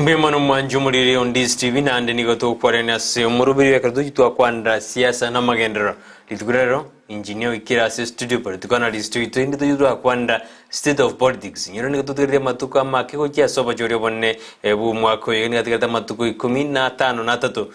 Mbuya mono mwanche omoriri o Ndizi TV naende nigo togokwarania ase omoroberi ekero tochi twakwanera siasa na amagenderero. Rituko rero engineer oikire ase studio political analyst oito inde tochi twakwanera state of politics. Nyoro nigo totigarete amatuko amake gochia ase obochori obonene bw'omwaka oyo nigo atigarete amatuko ikomi na atano na atato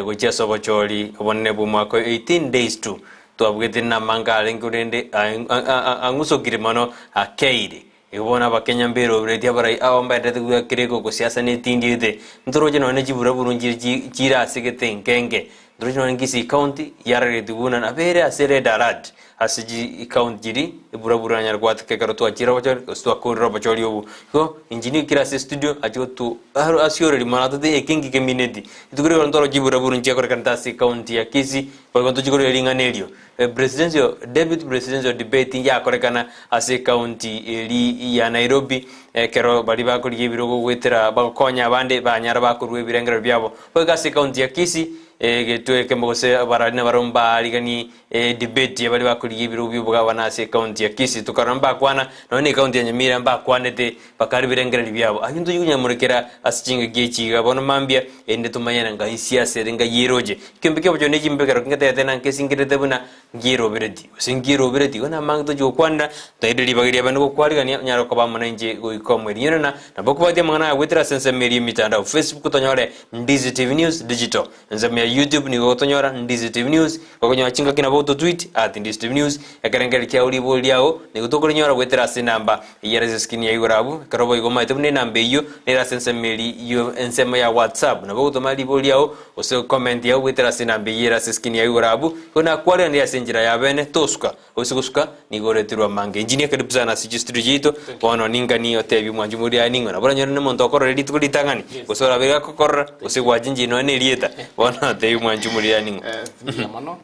gochia ase obochori obonene bw'omwaka oyo 18 days to twabugete namange arenge korende ang'usokire mono akeire. Igo bono Abakenya mberoberetie abarai aba mbaenderete goakera egoko siasa netindiete. Ntoroche nonya ne chiburaburu nchire chire ase gete enkenge. Ntoroche nonya Kisii County yararetie buna nabere ase red alert ase chicounty chiri eburaburu eranyare goateka ekero twachire obochori gose twakorire obochori obo. Igo inche nigo kere ase estudio ache gotu asioreri mono atotebie eke nki kemineti. Rituko riria ntoroche chiburaburu nchiakorekanete ase ecounty ya Kisii boigo ntochie korera ring'ana erio. Presidential, Deputy Presidential debate yakorekana ase ecounty eri ya Nairobi ekero baria bakorigia ebirogo goetera bagokonya abande banyara bakorua ebirengerero biabo. Boigo ase ecounty ya Kisii egetwe ekemo gose abarari nabarabwo mbaariganie edebate ya baria bakorigia ebirogo bia obogabana ase ecounty ya Kisii. Tokarora mbakwana nonya na ecounty ya Nyamira mbakwanete bakara ebirengererio biabo. Ayio ntochia konyamorekera ase chingaki echi iga bono mambia erinde tomanye ng'a insi ase ere ngai eroche. Ekeombe ki'obochori ne chimbekero ngetebete ng'a nkesingerete buna nkierobereti, gose nkierobereti. Igo namange tochia gokwanera, toende ribaga riabe nogokwarigania, onyare koba amo nainche goika omoerio. Inwe na nabo okobwatia amang'ana aya goetera ase ensemo eria y'emitandao, Facebook tonyore Ndizi TV News Digital, ensemo ya YouTube nigo gotonyora Ndizi TV News, gokonyora chingaki nabo ototweet at Ndizi TV News, ekerengererio kiao ribori riao nigo tokorinyora goetera ase enamba eyio ere ase escreen ya igoro abwo, ekero boigo omanyete buna enamba eyio nere ase ensemo eria yo ensemo ya WhatsApp, nabo ogotoma ribori riao Gose comment yao goetera ase enamba eyio ere ase eskini yao igoro abwo, igo nakwareranirie ase enchera ya bene, tosuka, gose gosuka, nigo oreterwe amange. Engineer karibu sana ase chistudio chiaito, bono ningani otebie omwanchi omoriri aye ning'o, nabo oranyore nomonto okorora rituko ritang'ani, gose orabe gakokorora, gose gwachenchiri nonya na erieta, bono otebie omwanchi omoriri aye ning'o. Mbuya mono,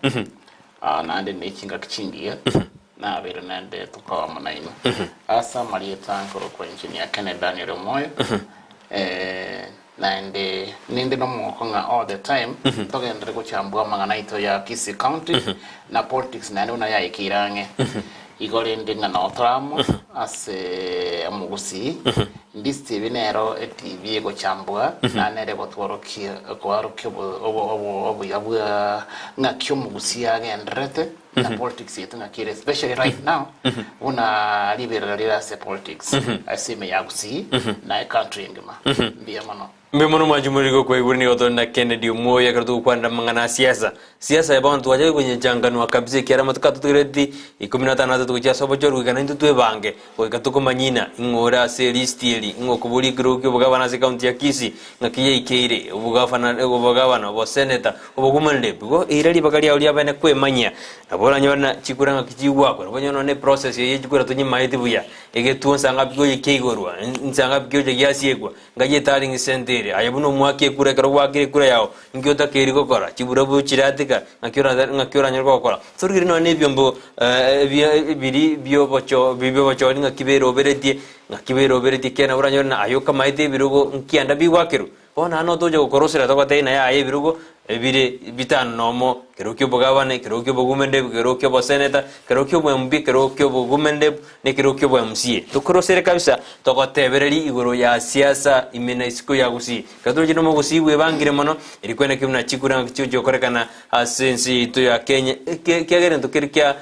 naende ne chingaki chingiya, nabeire naende tokoba amo nainwe. Ase amarieta nkorokwa Engineer Kenneth Daniel Omoyo, Naende ninde nomogoko ng'a all the time togenderere gochambua amang'ana aito ya Kisii County na politics naende buna yaikeire ang'e. Igo rende ng'a noo tore amo ase omogusii, Ndisi TV nero eTV egochambua naende nere egotworokia ekoarokia obo obo obo obuya bwa ng'aki omogusii agendererete na politics yaito ng'aki ere especially right now buna riberera rire ase politics ase ime ya Gusii na ecountry engima. Mbuya mono. Mbuya mono mwanche omoriri gokwaigure nigo tore na Kennedy Omwoyo ekero togokwanera amang'ana a siasa. Siasa ya bono twachaka konyechanganwa kabisa ekiagera amatuko atotigereti ikomi na atano na atato gochia ase obochori goika naintwe twebange goika tokomanyina ing'o ore ase elist eri ing'o okoboria ekerogo kia obogavana ase ecounty ya Kisii ng'aki yaikeire obogavana obogavana oboseneta Obogima rep, igo eira ribaga riao riabene kwemanyia, nabo oranyore na chikura ng'aki chigwakwa, nabo onyore nonye eprocess eye ye chikura tonyemaeti buya, egetuo nsa ng'api gocha kiaigorwa, nsa ng'api kiocha giasiekwa, ngai etari ng'isente ere, aye buna omwaki ekura ekero gwakire ekura yao, inki otakeiri gokora, chiburabu chiratika, ng'aki ora ng'aki oranyore gokora. Torigere nonye na ebiombo ebia biri biobocho biobochori ng'aki beroberetie, ng'aki beroberetie ekiagera nabo oranyore na aye okamaete ebirogo nkianda bigwakerwa. Bono naende notoche gokorosera togotebia ng'a yaya ebirogo bire bitano nomo, ekerogo ki'obogabane, ekerogo ki'obogumendeb, ekerogo ki'oboseneta, ekerogo ki'obwembi, ekerogo ki'obogumendeb, na ekerogo ki'obwemca. Tokorosere kabisa togotebereria igoro ya siasa ime na isiko ya Gusii. Ekero toroche nomogusii bwebangire mono, eri kweneki buna chikura ng'aki chigochia gokorekana ase ense yaito ya Kenya, eke ekiagera egento kere kia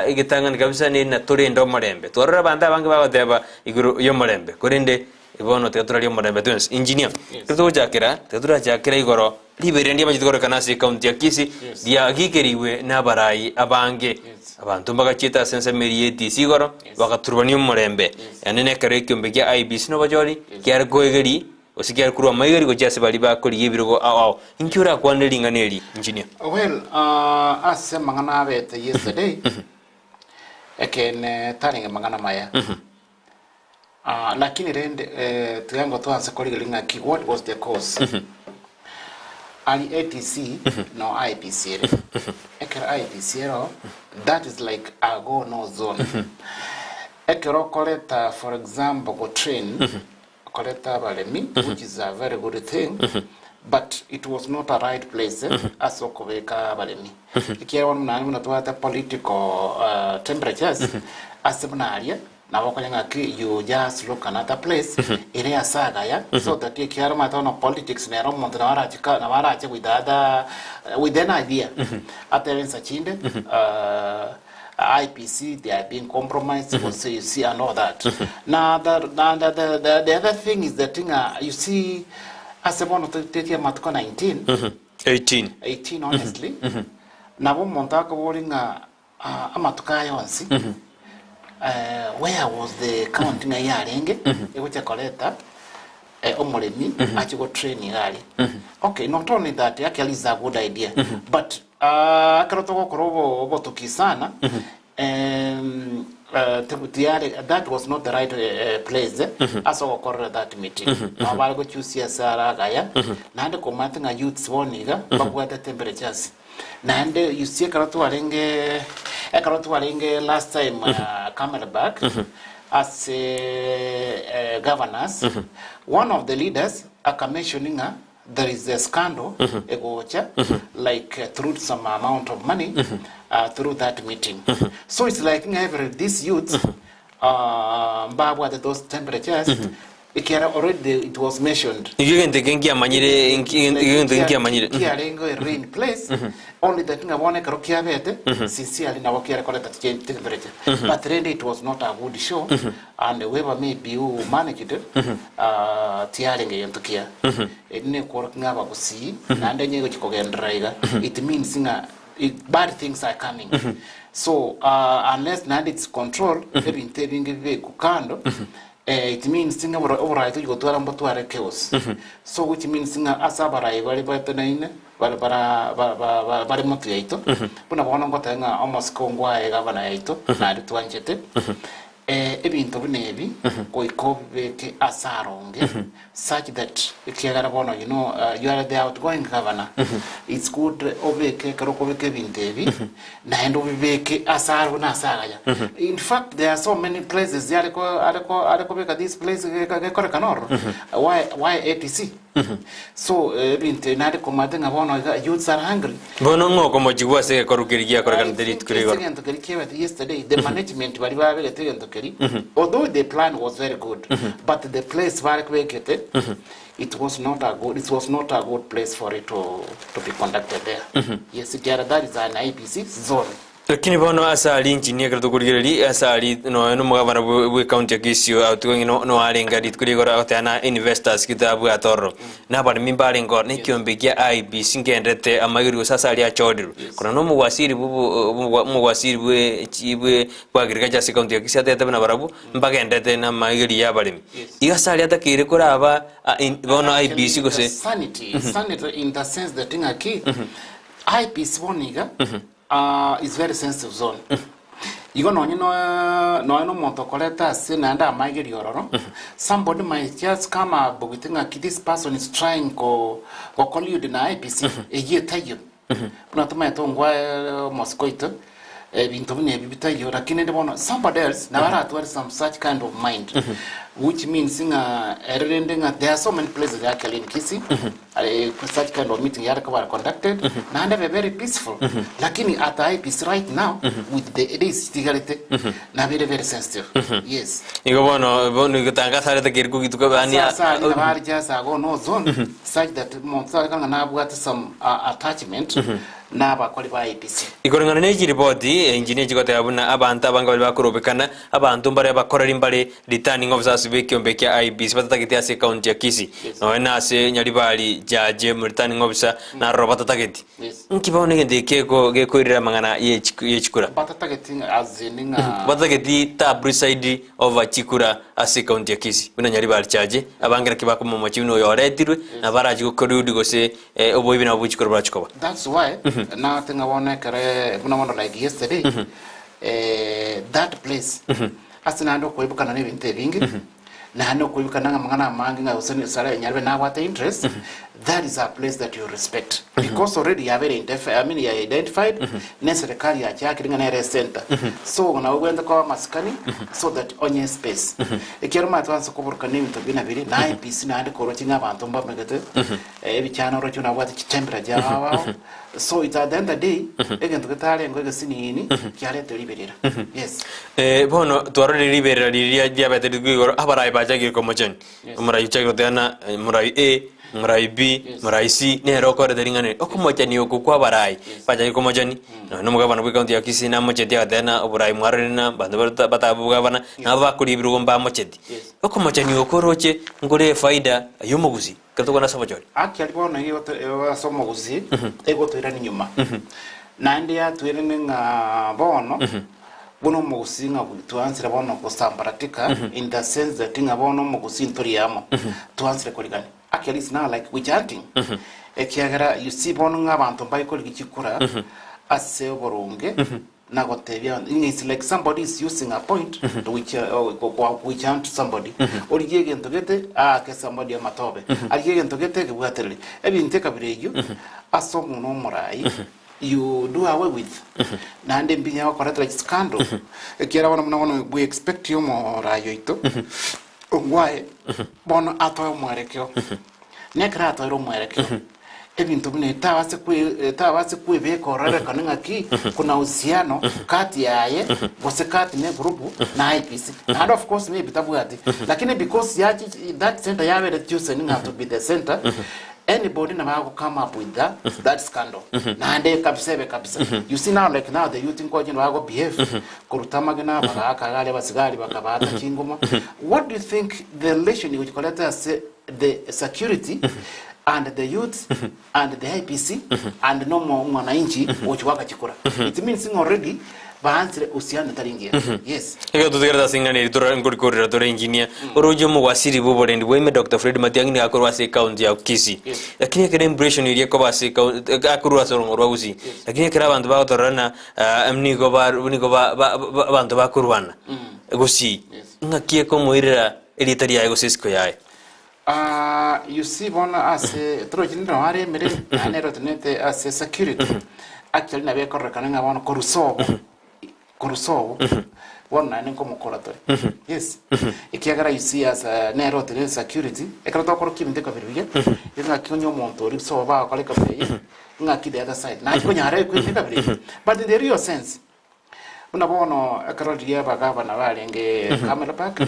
egetang'ani kabisa neri na torende omorembe. Twarora abanto abange bagoteba igoro y'omorembe, korende Bono tiga torarie omorembe twensi. Engineer, Yes. ekero togochakera, tiga torachakera igoro riberera ndiamachete korekana ase ecounty ya Kisii, Yes. riagikeriwe nabarai abange. Yes. Abanto mbagachiete ase ensemo eria ya ATC igoro, Yes. bagaturubania omorembe. Yes. Yaani nekero ekiombe kia IEBC na obochori, Yes. kiare koegeri, gose kiare korwa amaegeri gochia ase baria bakorigia ebirogo ao ao. Inki orakwane ring'ana eri, Engineer? Well, uh, ase amang'ana abete yesterday, ekeene tarenge mang'ana maya. Ah, lakini rende eh, tiga ngotwanse korigereria ng'aki what was the cause ari ATC no IEBC ere ekero IEBC ero that is like a go no zone ekero okoreta for example go train okoreta abaremi which is a very good thing but it was not a right place eh, ase okobeka abaremi ekiagera bono naende buna twate political uh, temperatures ase buna aria. Nabo okonya ng'aki you just look another place ere ase agaya so that ekiagera omanyete bono politics nere omonto nabo arache ka nabo arache with other with an idea atebe insa chinde IEBC they are being compromised gose you see and all that. Na the na the the the the other thing is that ng'a you see ase bono totetie amatuko 19 18. 18 honestly nabo omonto akoboria ng'a Amatuko aya onsi, where was the county ng'ai yarenge egochia koreta omoremi ache go train iga aria. Okay, not only that, actually is a good idea, but ekero togokora obo obotuki sana, tiare that was not the right place ase ogokorera that meeting. Nabo bare gochusia ase are agaya, naende komanyete ng'a youths bono iga babwate temperatures. Naende you see ekero twarenge ekero twarenge last time Camelback ase governors, one of the leaders aka mention ng'a there is a scandal egocha like through some amount of money through that meeting. So it's like ng'a every these youths mbabwate those temperatures Ekiagera already it was mentioned. Nigo egento eke nkiamanyire, nki- egento eke nkiamanyire. Kiarenge ere in place, only that ng'a bono ekero kiabete, sincerely nabo kiare koreta change temperature. But rende it was not a good show, and whoever may be who managed it, tiarenge egento kiya. Eri nekworokia ng'a abagusii, naende onye egochia kogenderera iga, it means ng'a bad things are coming. So, unless naende it's controlled, ebinto ebinge bibekwe kando, It means ng'a oboraai tochi gotwara mbotware chaos. So which means ng'a ase abarai bare bateneine bare bara ba- ba- ba- bare motwe yaito, buna bono ngoteba ng'a omosike ongwaye gavana yaito naende twanchete, ebinto buna ebi goika obibeke ase aronge such that ekiagera bono you know you are the outgoing governor, it's good obeke ekero okobeka ebinto ebi naende obibeke ase are buna ase agaya. In fact there are so many places are ko are ko are kobeka this place gekorekana ororo. Why why APC? So ebinto ebi naende komanyete ng'a bono iga youths are hungry. Bono ng'o okomochigwa ase egekorwa keria I giakorekanete think rituko rigoro? ase egento keria kiabete yesterday, the management baria babegete egento keria, although the plan was very good, but the place bare kobekete, it was not a good, it was not a good place for it to, to be conducted there. Yes, ekiagera that is an IEBC zone. Lakini bono ase aria inchinia ekero tokorigereria ase aria nonya na omogabana bwe bwe county ya Kisii otiga no noarenge rituko ria igoro agoteba na investors gete abwate ororo. Na abaremi mbarenge ororo na ekiombe kia IEBC ngenderete amaiga gose ase aria achorirwe. Korende na omogwasiri bwo obo omogwasiri bwe chi bwe bwa agriculture ase ecounty ya Kisii atebete buna barabwo mbagenderete na amaiga ya abaremi. Igo ase aria atakeire koraba bono IEBC gose. Sanity, sanity in the sense that ng'aki IEBC bono iga is very sensitive zone. Igo nonye no nonye na omonto okoreta ase naende amaigerio ororo, somebody might just come up with ng'aki this person is trying ko go collude na IEBC, eyio etaiyo. Buna tomanyete ongwae omosike oito, ebinto buna ebi bitaiyo, lakini rende bono somebody else nabo aratware some such kind of mind, which means ng'a ere rende ng'a there are so many places actually in Kisii, such kind of meeting yare koba conducted, naende ebe very peaceful, lakini at IEBC right now, with the days chitigarete, nabo ere very sensitive, yes. Igo bono bono igo tangasa arete keri kogituka yani Ase ase aria nabo are just ago no zone such that omonto tari kanga nabwate some attachment na abakori ba IEBC. Ikoreng'ana ne chiripoti, enchini echigoteba buna abanto abange baria bakorobekana, abanto mbare abakoreri mbare returning officers b'ekiombe kia IEBC batatageti ase ecounty ya Kisii, nonya na ase Nyaribari jaji returning officer naroro batatageti. Yes. Nki bono egento eke geko gekoirera amang'ana ye chi ye chikura? Batatageti ng'a as in ng'a Batatageti ta preside over chikura ase ecounty ya Kisii buna Nyaribari chache, abange naki bakomomochia buna oyo oretirwe, nabo arache gocollude gose oboibi nabo bwe chikura borache koba. That's why nagete ng'a bono ekere buna bono like yesterday that place ase naende okoibukana na ebinto ebinge naende okoibukana ng'a amang'ana amange ng'a gose sare nyarebe nabwate interest that is a place that you respect because already yabere identif- I mean ya identified ne serikali yachakire ng'a nere center so nabo obwenerete koba amasikani so that onye space ekiagera omanyete twanse koburukana ebinto buna biria na IEBC naende koroche ng'a abanto mbamegete ebichana oroche buna babwate chitemperature ao ao. So it's at the end of the day, egento getarengeo egesinini kiarete riberera. Yes. Eh, bono twarorire riberera riria riabete rituko igoro abarai bachakire komochani Yes. omorai ochakire gotebana eh, morai A morai B Yes. morai C nere okorete ring'ana eri okomochani oko kwa abarai Yes. bachakire komochani nonya na omogabana bwe ekaunti ya Kisii namocheti agateba oborai mwarorire na abanto bareta bataba obogabana nabo bakoria ebirogo mbamocheti Yes. okomochani oko oroche nkore efaida ya omogusii Ekero tokwana ase obochori. Haki aria bono igo ase omogusii egotoirania nyuma. Naende yatoirania ng'a bono buna omogusii ng'a twansire bono gosambaratika in the sense that ng'a bono omogusii ntori amo, twansire korigania. Actually it's now like witch hunting ekiagera you see bono ng'a abanto mbari korigia chikura ase oboronge Nagotebia abanto, ng'a it's like somebody is using a point to witch, witch hunt somebody. Origie egento gete, aake somebody amatobe. Arigie egento gete, ekebwatereri. Ebinto ekabira eyio, ase omonwa omorai, you do away with. Naende mbinya gokoretera chiscandal, ekiagera bono buna bono we expect omorai oito, ongwae, bono atoe omwerekeo. Nekero atoeire omwerekeo, ebinto buna ebi tabase kwe tabase kwebeka ororekane ng'aki kuna uhusiano kati yaye gose kati ne group na IEBC. Naende of course maybe tabwati, lakini because yachi that center yabere chosen ng'a to be the center, anybody nabo ago come up with that, that scandal. Naende kabisa ebe kabisa. You see now like now the youth nkochire bago behave, koruta amagena bagaaka iga aria abasigari bakabaata chingoma. What do you think the relation gochi koreta ase the security and the youth and the IEBC and no mwananchi gochi goaka chikura. It means ng'a already baansire uhusiano etari engiya. Yes. Ekero totegerete ase eng'ana eri tora nkorikorera tore engineer, oroche omogwasiri bw'oborendi bwaime Doctor Fred Matiang'i nigo akorwa ase ecounty ya Kisii. Yes. Lakini ekero impression eria ekoba ase ecount akorwa ase orongo rwa Gusii. Lakini ekero abanto bagotorora ng'a ah, nigo ba nigo ba ba ba abanto bakorwana Gusii, Yes. ng'aki ekomoirera erieta riaye gose esiko yaye. Ah, you see bono ase torochi nero aremire naende nero otenenete ase security actually nabo ekororekana ng'a bono korwa sobo korwa sobo bono naende nkomokora tore yes ekiagera you see as a nere otenenete security ekero tokorokia ebinto ekabira buya ng'aki onye omonto oria sobo bagokora ekabira eye ng'aki the other side naki konyara ekwe ekabira eye but in the real sense Buna bono ekero riria abagavana barenge Carmel Park,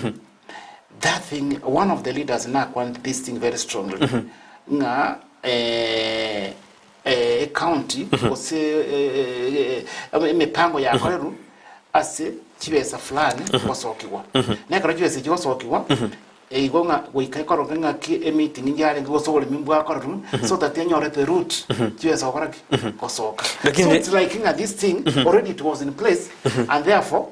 that thing, one of the leaders nakwanete this thing very strongly, ng'a eh, eh, ecounty gose eh, eh, emipango yakorerwe ase chibesa fulani gosokigwa. Na ekero chibesa echi gosokigwa, Igo ng'a goika ekoroke ng'aki emeeting yarenge gose oboremi mbwakorerwe so that enyorete route chibesa gokora ki? Gosoka. Lakini So re- it's like ng'a this thing already it was in place and therefore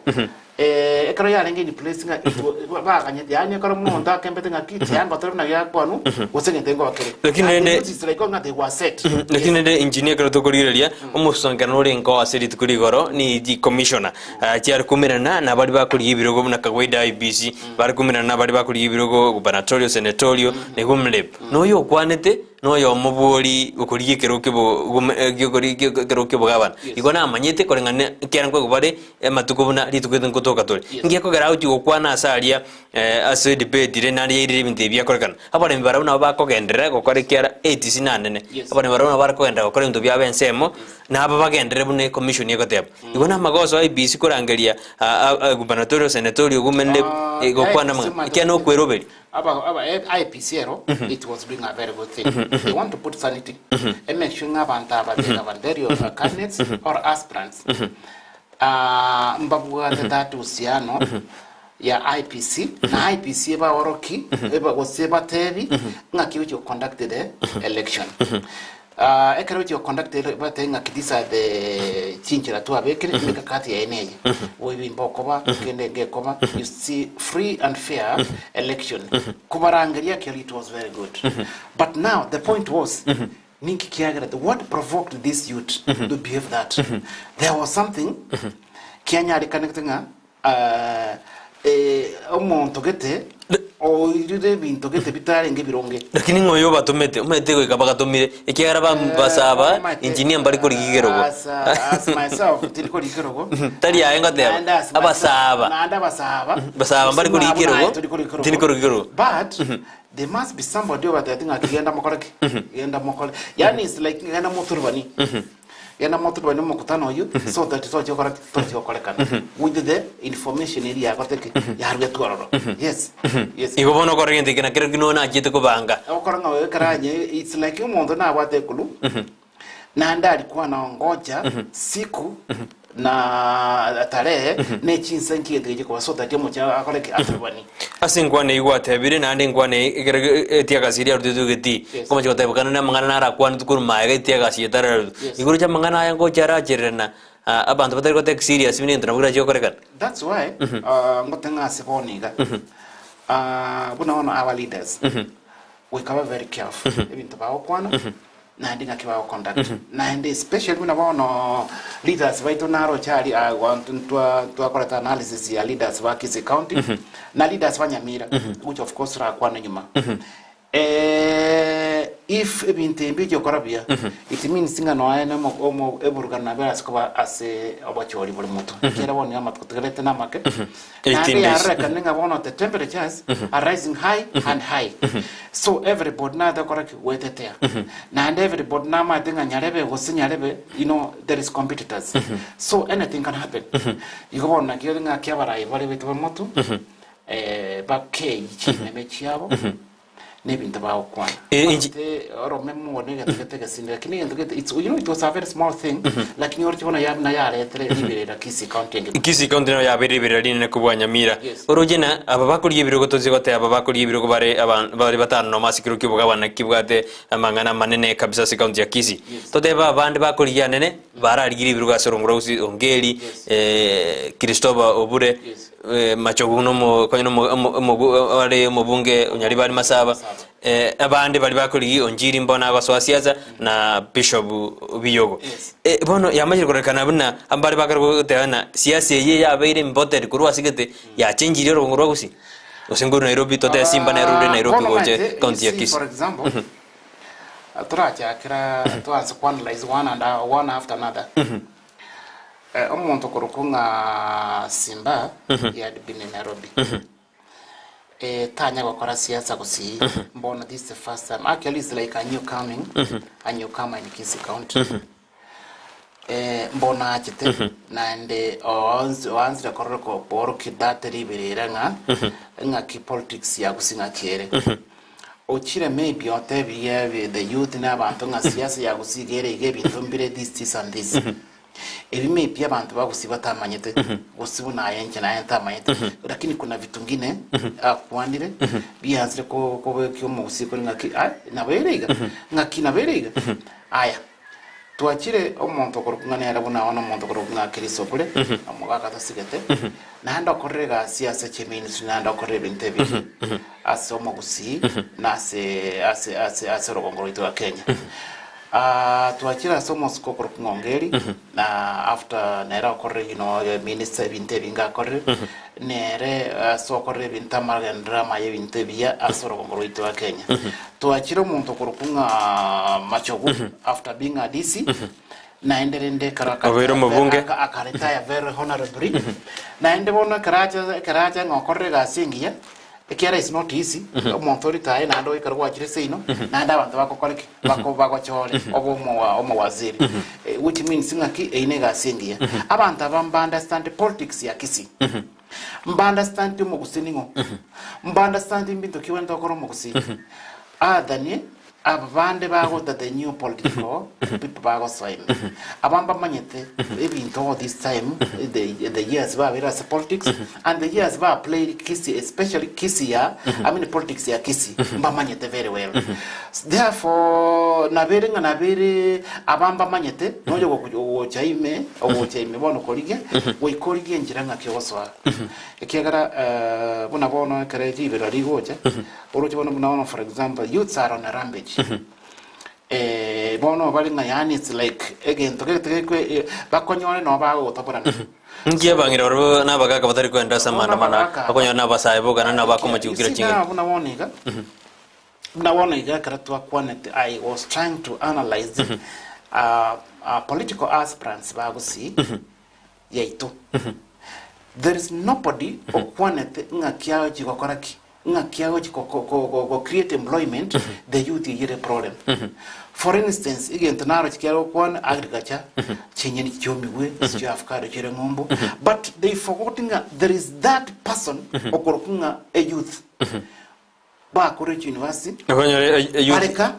eh, ekero yarenge in place ng'a it wa- baganyete yaani ekero omonto akembete ng'aki tiangotore buna giakwanwa gose egento nkoba kere. Lakini And rende- the route is like ng'a they were set. Lakini rende engineer ekero tokorigereria omosankerano ore nkoo ase rituko rigoro ni commissioner Chiare koumerana nabaria bakorigia ebirogo buna kawaida IEBC, bare koumerana nabaria bakorigia ebirogo gubernatorio, senetorio, na igo mrep. Na oyo okwanete noyomo bwori okorigia ekerogo kiobo gume giokori ekerogo kiobogabana. Igo namanyete koreng'ana ekiagera nkoigwa bare amatuko buna rituko eri nkotoka tore. Inki gekogera agochia gokwana ase aria ase edebate ere naende yairire ebinto ebi biakorekana. Abaremi barabwo nabo bakogenderera gokora ekiagera ATC nanene. Abaremi barabwo nabo bakogenderera gokora ebinto biabo ensemo, nabo bagenderere buna ecommission egoteba. Igo namagoso a IEBC korangeria gubernatorial, senatorial, women rep gokwana amang'ana, ekiagera nokweroberia. Aba aba IEBC ero it was doing a very good thing. They want to put sanity and make sure ng'a abanto aba they have very candidates or aspirants ah, mbabwate that uhusiano ya IEBC na IEBC ebaoroki eba gose ebatebi ng'aki gochia conduct the election. Ah, ekero gochia conduct ele batebi ng'aki these are the chinchera twabekire emikakati yaye neye boibi mbokoba kende ngekoba you see free and fair election kobarangeria actually it was very good but now the point was ninki kiagerete what provoked this youth to behave that there was something kianyarekanete ng'a Omonto gete oirire ebinto gete bitarenge ebironge. Lakini ng'o oyo obatomete? Omanyete goika bagatomire, ekiagera basaba engineer mbari korigia ekerogo. As, as myself, tindi korigia ekerogo. Tari aye ngoteba, Naende as myself- abasaba. Naende abasaba. Basaba mbari korigia Gose ng'a ekerogo, buna aye tori korigia ekerogo. tindi korigia ekerogo. But there must be somebody obatebeti ng'a ki genda mokore ki? Genda mokore. Yaani it's like genda moturubanie. Genda motubane omokutano oyio so that toche gokora ki? Toche gokorekana with the information eria yagote ki? Yarugetwe ororo. Yes. Yes. Igo bono okore gento eke nakero ki nonya nachiete kobanga. Ogokora ng'a ekero anye it's like omonto nabwate ekulu naende arikwana ngocha siku na tarehe ne chinsa nki egento geche koba so that omochie akore ki? Atubani. Ase enkwana eyio gwatebire, naende enkwana eye ekero etiagasi eria yarutetwe egetii, Yes. nkomochia gotebekana namang'ana narakwanetwe korwa magega etiagasi etararutwe. Yes. Igoro chi'amang'ana aya ngochia arachererana abanto batari gotake serious buna egento nabo kerachie gokorekana. That's why ngoteng'a ase bono iga buna bono our leaders goika babe very careful ebinto bagokwana naende ng'aki bagoconduct naende especially buna bono leaders baito naroche aria twakorete analysis ya leaders ba Kisii County na leaders ba Nyamira which of course torakwane nyuma if ebinto ebi mbichia buya it means ng'a nonya na omo omo eburukano nabo erase koba ase obochori bore motwe ekiagera bono nigo amatuko tigarete namake 18 naende days. yarorekane ng'a bono the temperatures are rising high and high so everybody nate gokora ki? Gwetetea naende everybody namanyete ng'a nyarebe gose nyarebe you know there is competitors so anything can happen igo bono naki ore ng'aki abarai bare baito bare motwe bakei chimeme chiabo na ebinto bagokwana. Eh, inchi- Omanyete oromeme ogo na egento gete egesindi lakini egento gete it's, you know it was a very small thing lakini oroche bono ya buna yaretere riberera Kisii County engima. Kisii County nayo yabeire riberera rinene kobua Nyamira. Yes. Oroche na aba bakoria ebirogo tosie goteba bakoria ebirogo bare aban bare batano nomo ase ekero kia obogabana kibwate amang'ana amanene kabisa ase county ya Kisii. Yes. Totebe abande bakorigia anene bararigirie ebirogo ase orongoro gose Ongeri, Yes. Christopher Obure, Yes. Machogu nomo konya nomo omo omogu are omobunge Onyaribari Masaba, abande baria bakorigi Onjiri mbono agosoa siasa na Bishop Biyogo. Yes. Bono yamanyire kororekana buna mbare bakare goteba ng'a siasa eye yabeire imported korwa ase gete yachengirie orogongo rwa Gusii. Gose nkorwa Nairobi totebe Simba nere ore Nairobi Bono gocha omanyete, you county ya see, Kisii. for example, torachakera twanse kuanalyze one and one after another. Omonto okorokwa ng'a Simba, he had been in Nairobi. Tanya gokora siasa gusii, mbono this is the first time. Actually it's like a new coming, a new comer in Kisii County. Mbono achete, naende oanzire korora koorokia that riberera ng'a ng'aki politics ya Gusii ng'aki ere. Ochire maybe otebie the youth na abanto ng'a siasa ya Gusii iga ere iga ebinto mbire this this and this. Ebi maybe abanto ba Gusii batamanyete, gose buna aye inche naye ntamanyete, lakini kuna vitu ngine akwanire bianzire ko kobekia omogusii kore ng'aki ai nabo ere iga, ng'aki nabo ere iga. Aya, twachire omonto okorokwa ng'a nere buna bono omonto okorokwa ng'a Chris Obure, omogaka tosigete, naende okorire egasi ase chiministry naende okorire ebinto ebinge ase omogusii na ase ase ase ase orogongo rwaito rwa Kenya. Twachire ase omosike okorokwa Ng'ongeri, na after nere okorire you know minister ebinto ebinge akorire, nere ase okorire ebinto amagenderero amaya ebinto ebiya ase orogongo rwaito rwa Kenya. Twachire omonto okorokwa ng'a Machogu after being a DC, naende rende ekero Obeire omobunge. akaretire very honorably, naende bono ekero acha ekero acha ng'a okorire egasi engiya, Ekiagera is not easy, omonto oritaye naende oikare gwachire seino, naende abanto bagokore ki? Bako bagochore obe omowa omowaziri. Which means ng'aki eyio na egasi engiya. Abanto aba mba understand politics ya Kisii. Mba understand omogusii ning'o. Mba understand mbinto ki obwenerete gokora omogusii. Other than Aba bande bagota the new political people bagosoa ime. Aba mbamanyete ebinto all this time the years babeire ase politics and the years ba played Kisii especially Kisii ya I mean politics ya Kisii mbamanyete very well. Therefore nabere ng'a nabere aba mbamanyete nonya ogocha ime ogocha ime bono korigia goika origie enchera ng'aki ogosoa. Ekiagera buna bono ekero ribero rigocha Oroche bono buna bono for example youths are on a rampage eh, bono bare ng'a yaani it's like egento gete gekwe eh, bakonyore nabo bagogotoborana Nki abang'ina barabwo na abagaaka batari kogenda ase Bono amaandamano aya, abagaaka bakonyora na abasae bogana na You bakomochia gokira see chingaki? now buna bono iga buna bono iga ekero twakwanete I was trying to analyse political aspirants ba Gusii yaito there is nobody okwanete ng'aki agochi gokora ki. Ng'aki agochi ko ko ko go create employment the youth eyio ere problem. For instance, egento naroche kiare gokwana agriculture, chinyeni chiomigwe, chia avocado chire ng'umbu, but they forgot ng'a there is that person okorokwa ng'a a youth. Bakorire chiuniversity, Okonyora e- e- youth- bareka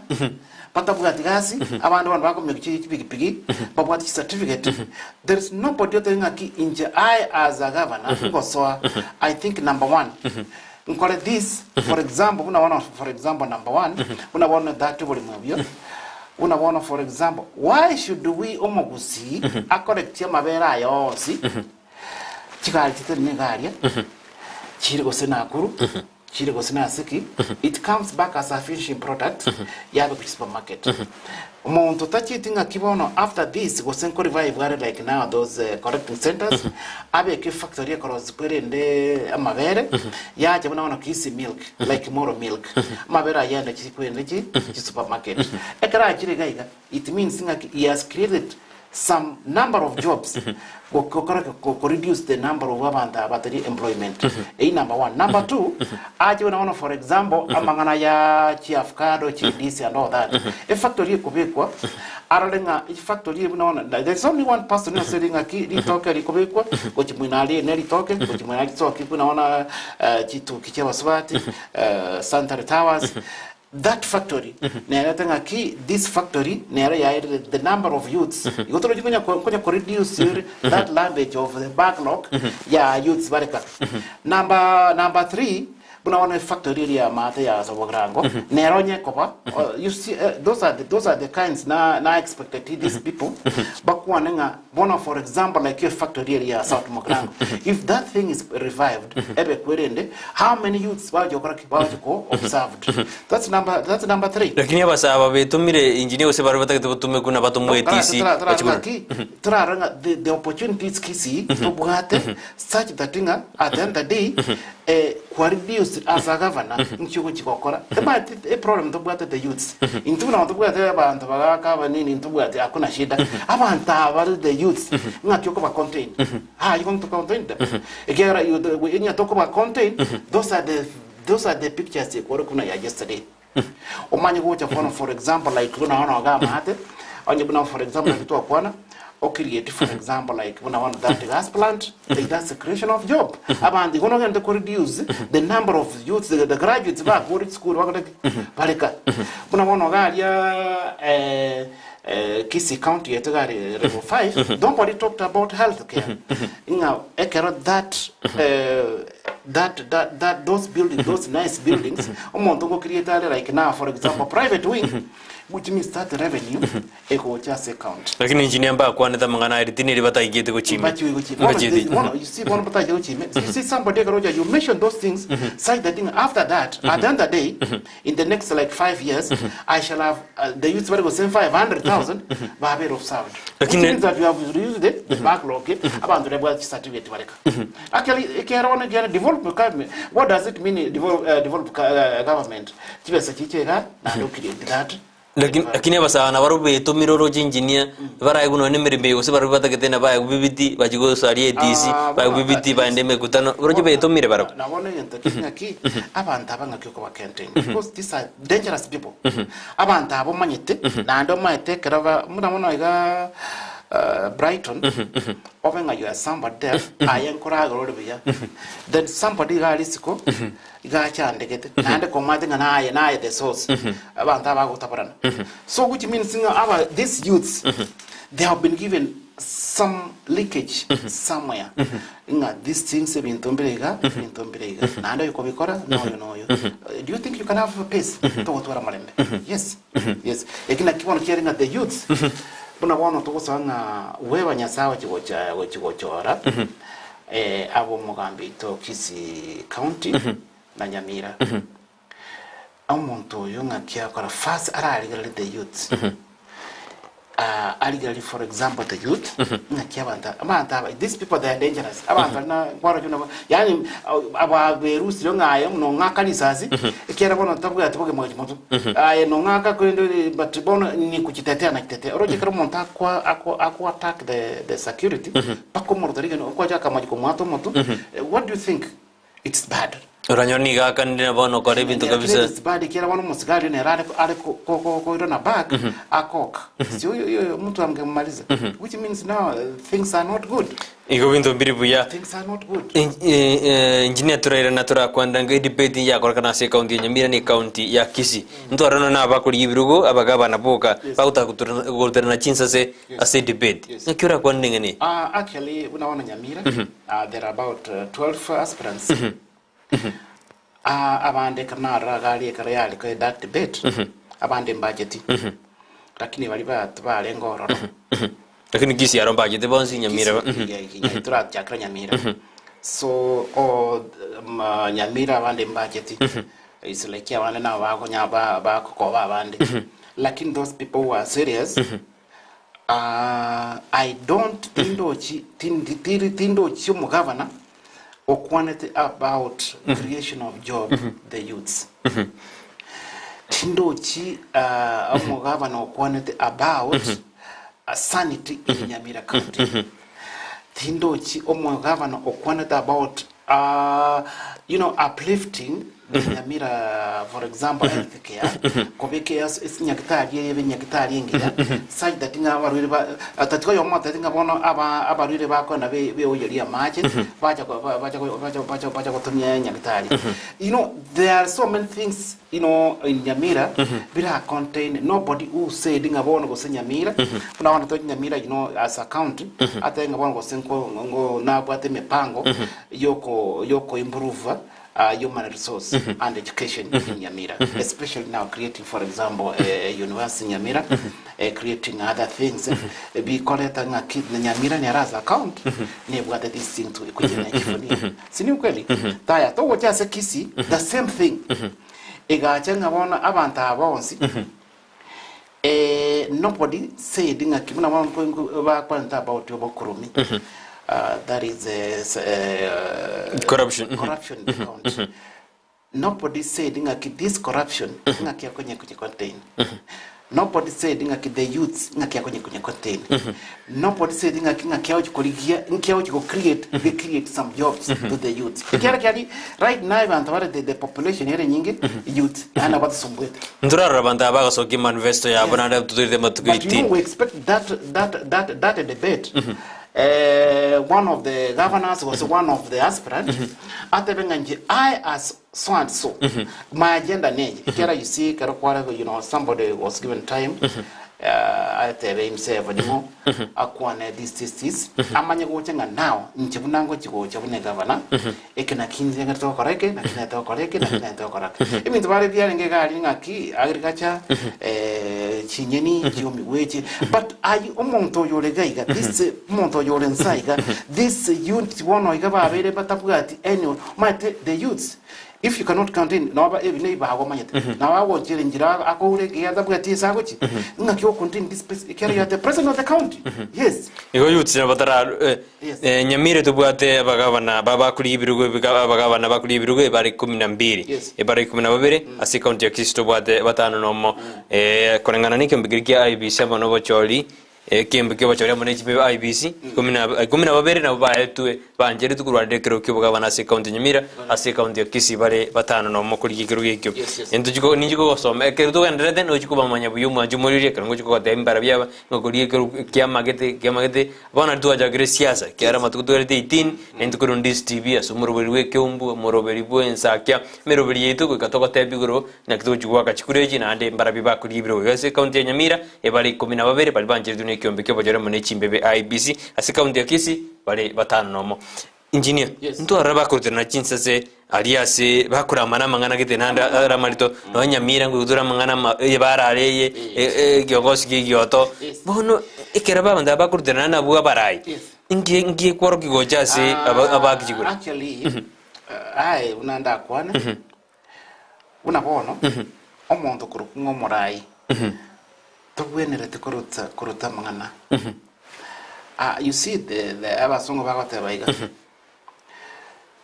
batabwati gasi, abande bono bakomeka chi chipigipigi, babwate chicertificate, there is nobody otari ng'aki inche I as a governor ngosoa, I think number one, nkore this, for example, buna bono for example number one, buna bono that oboremo obio, buna bono for example, why should we omogusii acollectie amabere aya onsi, chigari chitari na egari, chire gose Nakuru, chire gose nase ki, it comes back as a finishing product yabe gochia supermarket. Omonto tachieti ng'aki bono after this gose nko revive are like now those collecting centers, abeke efactory ekorosi kwerende amabere, yacha buna bono Kisii milk, like Moro milk, amabere ayio aende chi kwerende chi chi supermarket. Ekero achire iga iga, it means ng'aki he has created some number of jobs gokora ko reduce the number of abanto aba batari employment. Eyio number one. Number two, ache buna bono for example, amang'ana ya chiavocado, chindisi and all that. Efactory ekobekwa, arore ng'a efactory eye buna bono, there is only one person ase ere ng'aki ritoke rikobekwa, gochia moino aria ne ritoke, gochia moino aria ritoke buna bono chituki chia abasubati, Santary Towers, That factory nerete ng'aki this factory nero yaerire the number of youths igo torochi konya konya ko reduce ere that language of the backlog ya youths bareka. Number number 3 buna bono efactory eria ya maate ya Sobogirango nero onye koba you see those are the those are the kinds na na expected these people bakwane ng'a bono for example like efactory eria ya South Mugirango if that thing is revived ebe kwerende How many youths bagochia gokora ki? Bagochia ko observed. That's number, that's number 3. Lakini abasae aba betomire engineer gose baria batagete botumeku na batomwe ATC bachie korora. Torarore ng'a the, the opportunities Kisii tobwate such that ng'a at the end of the day eh, kwa reduce as a governor nki ogochia gokora. Ebati e problem tobwate the youths. Intwe buna tobwate abanto bagaka abanini ntobwate hakuna shida. Abanto aba bare the youths ng'aki okoba contain. How are you going to contain them? Ekiagera you the we onye tokoba contain, those are the those are the pictures ekore kuna ya yesterday. Omanye gocha bono for example like buna bono iga amaate, onye buna for example like twakwana, o create for example like buna bono that gas plant, like that's a creation of job. Abanto igo nogende ko reduce the number of youths, the, the graduates bakore chisukuru bakore ki? Bareka. Buna bono iga aria eh, Kisii County yaito iga are level 5, nobody talked about health care. Ng'a ekero that eh, that that that those buildings, those nice buildings, omonto ngokiriete are like now for example private wing, which means that revenue egocha ase county. Lakini engineer mbakwanete amang'ana aya ritini eri bataigete gochia ime. Mbachiwe gochia ime. Bono Mbachieti. bono you see bono batache gochia ime. You see somebody ekero ocha you mention those things such that thing after that at the end of the day In the next like 5 years, I shall have the youths bari gose 500,000 babere observed. Which Lakini- means that you have reduced the, the backlog. Abantu rebwa certificate bareka. Actually, ekero bono ekiagera develop government. What does it mean develop, develop government? Chibesa chiche iga naende o create that. Lakini lakini abasae nabarabwo betomire oroche engineer, baraegwe nonye na emeremo eye gose barabwo batagete nabaegwe bibiti bachie gosaria ATC, Ah, baegwe bono, bibiti baende emekutano, oroche betomire barabwo. Na bono egento ki ng'aki abanto aba ng'aki okobakenteni because these are dangerous people abanto aba omanyete naende omanyete ekero ba buna bono iga Brighton obe ng'a you are somebody there aye nkoragera ore buya then somebody iga aria isiko iga achandegete naende komanyete ng'a naye naye the source abanto aba bagotaborana so which means ng'a aba these youths they have been given some leakage somewhere ng'a these things ebinto mbire iga ebinto mbire iga naende oyokobikora noyo noyo do you think you can have peace togotwara omorembe yes yes eki naki bono kiare ng'a the youths buna bono togosoa ng'a weba Nyasaye ochi gocha gochi gochora abe omogambi oito Kisii county na Nyamira Omonto oyo ng'aki akora first ararigererie the youth arigererie for example the youth ng'aki abanto abanto aba these people they are dangerous abanto baria na nkwarora buna yaani ababerusire ng'a aye nong'aka risasi ekiagera bono tabwati bogima gochia motwe aye nong'aka korende but bono ni kuchitetea nachitetea oroche ekero omonto akwa ako ako attack the the security mpaka omorotari rigena okwacha akamachia komwata omotwe what do you think it's bad. Oranyore nigo akanire na bono okora ebinto kabisa. Credits bado ekiagera bono omosigari oyo nere are are ko- ko- ko- koirana back akoka. Si oyo oyo mtu angemaliza. Which means now things are not good. Igo binto mbiri buya. Things are not good. Engineer torairana torakwanda ng'a edebate yakorekana ase ecounty ya Nyamira na ecounty ya Kisii. Ntwarana na abakorigia ebirogo abagabana boka bagotaka goterana chinsase ase edebate. Ng'aki orakwane neng'ana eye? Actually buna bono Nyamira there are about 12 aspirants. Abande ekero narora iga aria ekero yariko that debate abande mbacheti lakini baria barenge ororo. Lakini Kisii aro mbachete bonsi Nyamira. Torachakera Nyamira. So o Nyamira abande mbacheti. It's like abande nabo bakonya bagokoba abande. Lakini those people who are serious I don't tindochi tindochi omogavana okwanete about creation of job the youths. Tindochi omogavana okwanete about sanity in Nyamira County. Tindochi omogavana okwanete about you know uplifting the Nyamira for example health care kobeka ase nyagitari eye ebe nyagitari engiya such that ng'a abarwaire ba tatiga oyomo otebete ng'a bono aba abarwaire bakoenda be beoyeria amache bacha ko bacha bacha bacha bacha gotumia nyagitari. You know there are so many things you know in Nyamira bira contain nobody who said ng'a bono gose Nyamira buna bono tochi Nyamira you know as a county atebe ng'a bono gose nko ngo nabwate emipango yoko yoko improve human resource and education in Nyamira especially now creating for example a university in Nyamira creating other things bikoreta ng'a ki Nyamira nere as a county nebwate this thing to kuyena ekifunio Si ni ukweli? Taya, togocha ase Kisii, the same thing. Egacha ng'a bono abanto aba bonsi, eh, nobody said ng'aki buna bono nko- nko- bakwanete about obokuromi. That is Corruption. Corruption in the county. Nobody said ng'aki this corruption ng'aki akonye konye contain. Nobody said ng'aki the youths ng'aki akonye konye contain. Nobody said ng'aki ng'aki agochi korigia nki agochi go create they create some jobs to the youths. Ekiagera kiari right now abanto bare the, the population ere enyinge youth naende nabo batusumbuete. Ntorarora abanto aba bagasokia manifesto yabo naende totoirete amatuko But you know, 18. we expect that that that that debate. Eh, one of the governors gose one of the aspirant atebe ng'a inche I as so and so my agenda neye ekero you see ekero kware you know somebody was given time eh, atebe himself ning'o akwane this this this amanye gocha ng'a now inche buna ngochi gocha buna egavana eke naki inche ngerete gokora eke naki nete gokora eke naki nete gokora eke ebinto bare biarenge iga aria ng'aki agriculture eh, chinyeni chiomigwe echi but aye omonto oyo ore iga iga this omonto oyo ore nsa iga this youth bono iga babeire batabwati any omanyete the youths if you cannot contain noba ebi nebibago omanyete nabo agochera enchera akoure ekiagera tabwati ase agochia ng'aki o contain this person ekiagera you are the president of the county yes. Igo youths nabo batara eh, Yes. eh, Nyamira tobwate abagavana babakuri ebirogo ebiga- abagavana bakuri ebirogo ebare ikomi na mbiri Yes. ebare ikomi na babere ase ekaunti ya Kisii tobwate batano nomo eh, koreng'ana na ekiombe keria kia IEBC amo na obochori ekiombe kia obochori amo na echibe IEBC ikomi na ikomi na babere nabo baetwe bancheretwe korwanera ekerogo kia obogavana ase ekaunti ya Nyamira ase ekaunti ya Kisii bare batano nomo korigia ekerogo ekio Yes, yes. Intwe chiko ninchi kogosoma ekero togendererete nochi kobamanya buya omwancho omoriri ekero ngochi kogotebia mbara biaba Ngokoria ekero kiamagete kiamagete, bono nario twachakire siasa, ekiagera amatuko twerete 18, naintwe korwa Ndisi TV ase omoroberi bwa ekeumbu, omoroberi bwa ensakia, emeroberi yaito goika togotebia igoro naki togochia goaka chikura echi naende mbarabio bakoria ebirogo. Iga ase ecounty ya Nyamira, ebare ikomi na babere baria bancheretwe na ekiombe kia obochore amo ne chimbebe IEBC, ase ecounty ya Kisii bare batano nomo. Engineer, Yes. ntwarora bakoruterana chinsase aria ase bakoramana amang'ana gete naende are amarito, nonya Nyamira ngoigotore amang'ana ama eye barare eye Yes. ekiongosi kia egioto. Yes. Bono ekero abanto aba bakoruterana nabwo abarai, Yes. nki nki ekworokia gocha ase aba abaaki chikura? Actually, aye buna ndakwane, buna bono, omonto korokwa ng'a omorai, tobwenereti korota korota amang'ana. Ah, you see the, the abasongo bagoteba iga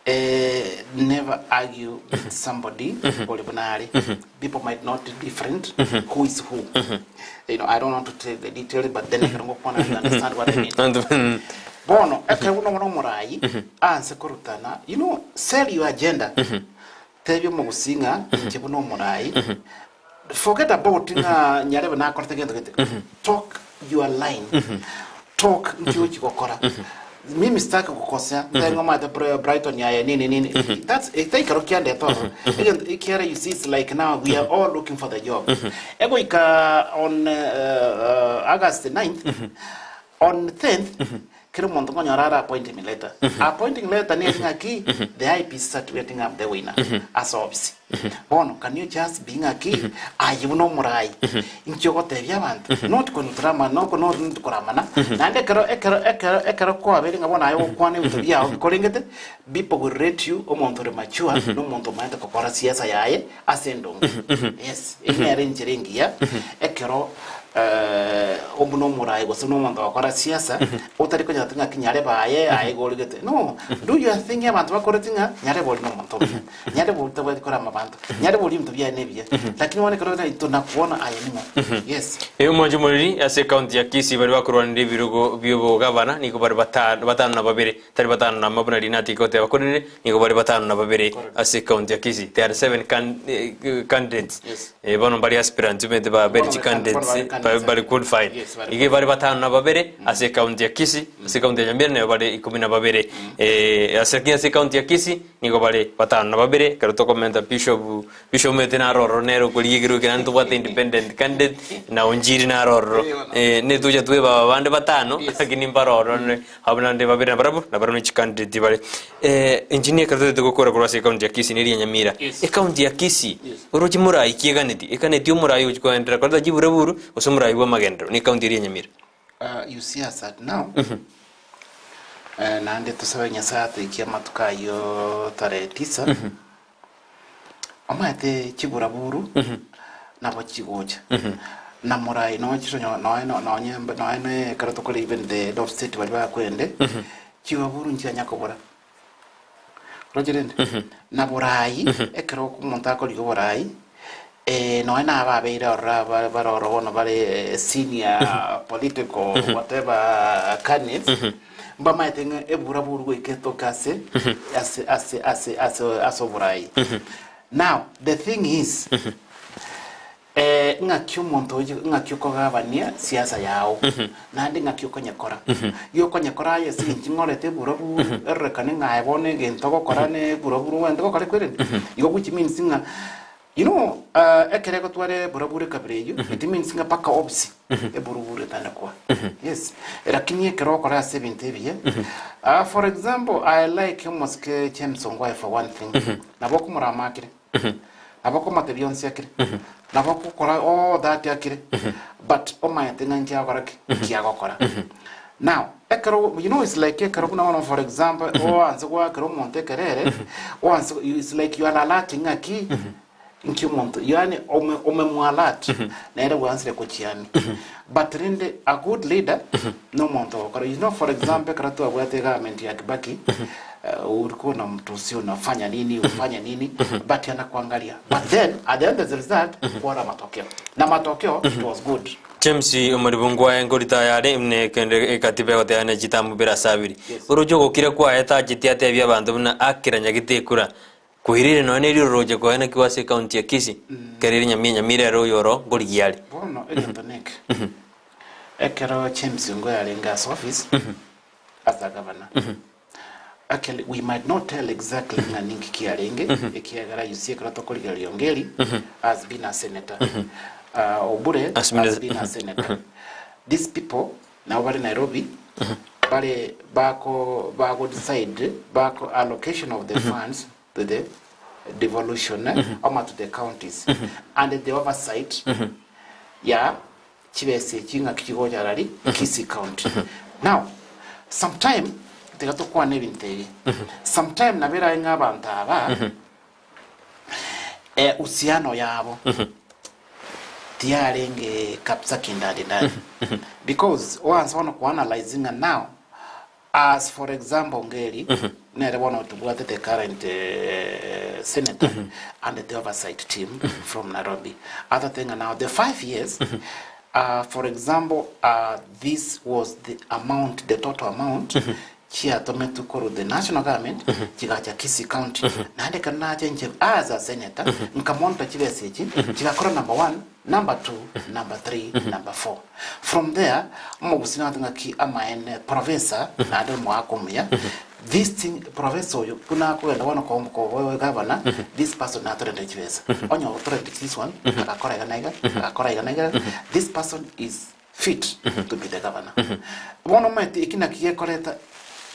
eh, never argue with somebody ore buna are people might not be different who is who you know i don't want to tell the details but then ekero ngokwana you understand what i mean bono ekero buna bono omorai anse korutana you know sell your agenda. Tebia omogusii ng'a inche buna omorai, forget about ng'a nyarebe nakorete gento gete, talk your line, talk nki ochi gokora. Mimi sitaki gokosea, ntae ng'a omanyete Brighton yaye nini nini, that's taikero kiandete ororo. Egento ekiagera you see it's like now we are all looking for the job. Egoika on August 9th, On 10th, kera omonto nkonyora are appointing letter. Appointing letter neri ng'aki the IEBC certificating I'm the winner ase office. Bono can you just be ng'aki aye buna omorai inki ogotebia abanto not konutrama noko not not koramana naende ekero ekero ekero ekero kwabeire ng'a bono aye ogokwana ebinto biao bikorengete people will rate you omonto ore mature na omonto omanyete gokora siasa yaye ase endongo. Yes, eyio nere enchera engiya ekero eh, buna omorai gose buna omonto ogokora siasa otari konyora ati ng'aki nyarebe aye aye iga origete. No, do your thing abanto bakoreti ng'a nyarebe ori nomonto omuya, nyarebe ori tabwati korama abanto, nyarebe ori ebinto biaye nebiya. Lakini bono ekero ore tonakuona aye ning'o. Yes. Omoanchi omoriri ase ekaunti ya Kisii baria bakorwanera ebirogo bi'obogavana nigo bare batano batano na babere Tari batano na amo buna rinati rigoteba, korende nigo bare batano na babere ase ecounty ya Kisii. There are seven can, eh, candidates. Yes. Eh, bono mbari aspirants omanyete babere Bono chi bare can- candidates bono bare ba- candidates. bari qualified. Yes, bari Iga bare batano na babere ase ecounty ya Kisii, ase ecounty ya Nyamira nayo bare ikomi na babere. Eh, ase lakini ase ecounty ya Kisii nigo bare batano na babere ekero tokomenta Bishop Bishop omanyete naro ororo nere okorigia ekerogo ekio naende tobwate independent candidate na Onchiri naro ororo. Eh, netucha tweba aba bande batano lakini mbare ororo ne Abwo naende babere nabarabwo, nabarabwo ne chicandidate bare. Eh, engineer ekero totagete gokora korwa ase ecounty ya Kisii neri ya Nyamira. Yes. Ecounty ya Kisii, Yes. oroche morai ki eganeti? Eganeti omorai ochi koenderera koreta chiburaburu gose omorai bwa amagenderero ne ecounty eria ya Nyamira. You see as at now, naende tosabe Nyasaye atoikie amatuko ayio tarehe tisa, Omanyete chiburaburu nabo chigocha na morai nonya chironyo nonya no- nonye mb- nonye na ekero tokore even the head of state baria bakwende, chiburaburu nchianya kobora. Oroche rende? Na borai, ekero omonto akorigia oborai, nonya na ababeire ororo aba bare ororo bono bare senior political whatever candidates, mbamaete ng'a eburaburu goika etoke ase ase ase ase ase ase oborai. Now the thing is, ng'aki omonto oyo ng'aki okogabania siasa yao, naende ng'aki okonyekora. Giokonyekora aye ase eng'encho ng'orete eburaburu, erorekane ng'a aye bono egento ogokora na eburaburu ogende gokora kwerende. Igo which means ng'a You know, ekero egotwara eburaburu ekabira eyio, it means ng'a mpaka obisi eburuburu etandekwa. Yes. Lakini ekero okora ase ebinto ebiya, for example, I like omosike James Ongwae for one thing, nabo okomorama akire, nabo okomotebia onsi akire, nabo okokora all that akire, but omanyete ng'a nki agokora ki? Nki agokora. Now, ekero, you know it's like ekero buna bono for example, oanse goakera omonto ekerere, oanse it's like you are alerting ng'aki, nki omonto, yaani ome omemwalert, nere bwansire kochiani. But rende a good leader, na omonto ogokora, you know for example ekero twabwate egovernment ya Kibaki, ulikuwa unamtusi unafanya nini, ufanye nini, but anakuangalia. But then, at the end of the result, kwara matokeo. Na matokeo, it was good. James omoribungu kwaye nkorita ayare buna kende ekatiba egoteba ne chitambo bire ase abiri. Oroche ogokira kwaye tacheti atebie abanto buna akera nyagete ekura. Koirire nonya ne riroroche kwaye naki ase ecounty ya Kisii kere ere nyamira nyamira ere oyoro nkorigia are. Bono egento neke, ekero James Ngwe arenge ase office as a governor, Actually we might not tell exactly ng'a ninki kiarenge ekiagera you see ekero tokorigereria Ongeri has been a senator Obure Has been a- has been a senator these people nabo bare Nairobi bare bako bago decide bako allocation of the funds to the devolution ama to the counties and the oversight ya Chibesa echi ng'aki chigocha arari Kisii county. Now, sometime tiga tokwane ebinto ebi. Sometime nabo erabe ng'a abanto aba eh, uhusiano yabo tiyarenge kabisa kindani ndani. Because oanse bono koanalyze ng'a now As for example Ngeri nere bono tobwate the current senator and the oversight team from Nairobi. Other thing now the 5 years for example this was the amount the total amount. Chiatometwe korwa the national government chigacha Kisii county naende ekero nacha inche as a senator nkamonitor chibesa echi chigakora number one, number two, number three, number four. From there omogusii nagoteba ng'aki amaene professor naende omogaka omuya this thing professor oyo buna akogenda bono koba governor this person natorentire chibesa onye otorentire this one agakora iga na iga agakora iga na iga this person is fit to be the governor. Bono omanyete eki naki gekoreta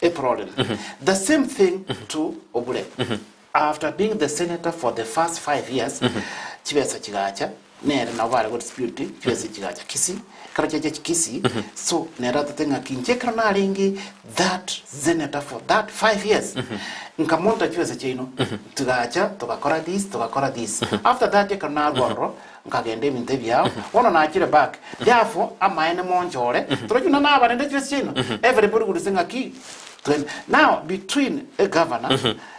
a problem. The same thing to Obure. After being the senator for the first 5 years, chibesa chigacha, nere nabo bare go dispute, chibesa chigacha Kisii, ekero chiacha Kisii, so nere atete ng'aki inche ekero narenge that senator for that 5 years, nkamonta chibesa chiaino, tigacha togakora this, togakora this. After that ekero narwa ororo, Nkagenda ebinto ebiao, bono nachire back. Therefore, amaene monchore, torochi buna nabarende chibesa chiaino, everybody would say ng'aki twende. Now, between a governor,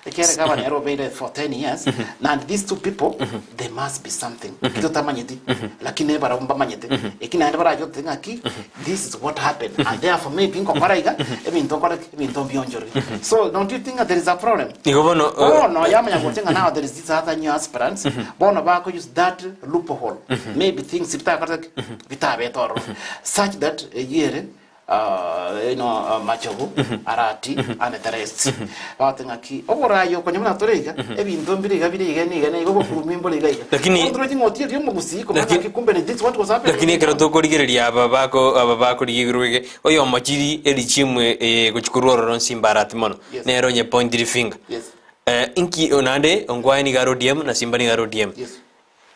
ekiagera governor ere obeire for 10 years, and these two people, there must be something eki totamanyeti, lakini barabwo mbamanyete. Eki naende barache goteba ng'aki, this is what happened, and therefore maybe nkokora iga, ebinto nkore ki, ebinto mbionchorwe. So, don't you think that there is a problem? Igo bono Bono yamanya gocha ng'a now there is this other new aspirants, bono bako use that loophole, maybe things bitakorete ki? Bitabete ororo, such that eyio ere you know, Machogu, Arati and the rest. Bagoteba ng'aki oborayi okonya buna tore iga, ebinto mbire iga bire iga niga niga obokurumi mbore iga iga. Lakini- Bono torochi ng'a otieri omogusii komanya Lakini- ng'aki kumbe this what was happening. Lakini ekero tokorigereria aba bako aba bakorigia igoro ege, oyomo chiri erichimwe eh, gochia korwa ororo Simba Arati mono, Yes. nere onye point finger. Yes. Eh, inki naende Ongwae nigo are ODM na Simba nigo are ODM. Yes.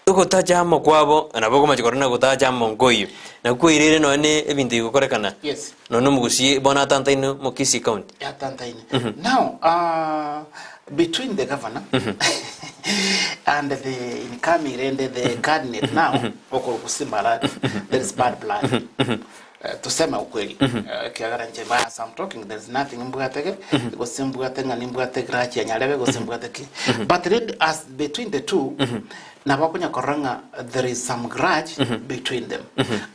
Ogotacha amo kwabo nabo okomacha korora na gotacha amo nkoiyo. Na kwairire nonya ne ebinto bigokorekana. Yes. Nonya na omogusii bono atantaine mo Kisii County. Yatantaine. Now, between the governor and the incoming rende the candidate now okorokwa Simba Arati, there is bad blood. Tuseme ukweli, ekiagera inche as I'm talking there is nothing mbwate ge, gose mbwate ng'a nimbwate grudge ya nyarebe gose mbwate ki. But then as between the two, nabo okonya korora ng'a there is some grudge between them.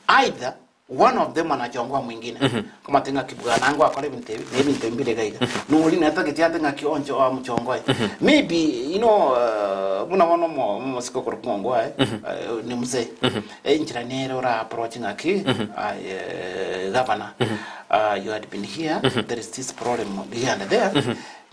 Either one of them anachongoa mwingine, komate ng'aki bwana ngwakora ebinto ebi, na ebinto ebi mbire iga iga. Nori nere tageti ate ng'aki onche oamochongoe. Maybe you know, buna bono omo omosike okorokwa ng'ongwae, ni mzee. Enchera nere ora approach ng'aki aye governor you had been here there is this problem here and there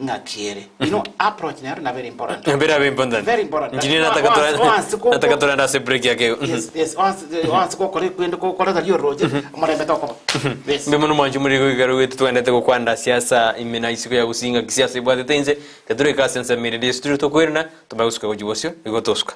ng'aki ere you know approach nero na very important. Very very important. Very important. Engineer nataka Once nataka torenda ase break yake. Yes, yes, once once gokora ekwende gokora tari oroche omorembe tokoba. Yes. Mbe mono mwanchi muri goikara gwetu twendete gokwanda siasa ime na isiko ya gusinga kisiasa ibwatete inse tetureka ase ensemo ere studio tokoirana tobae gosuka gochia bosio igo tosuka.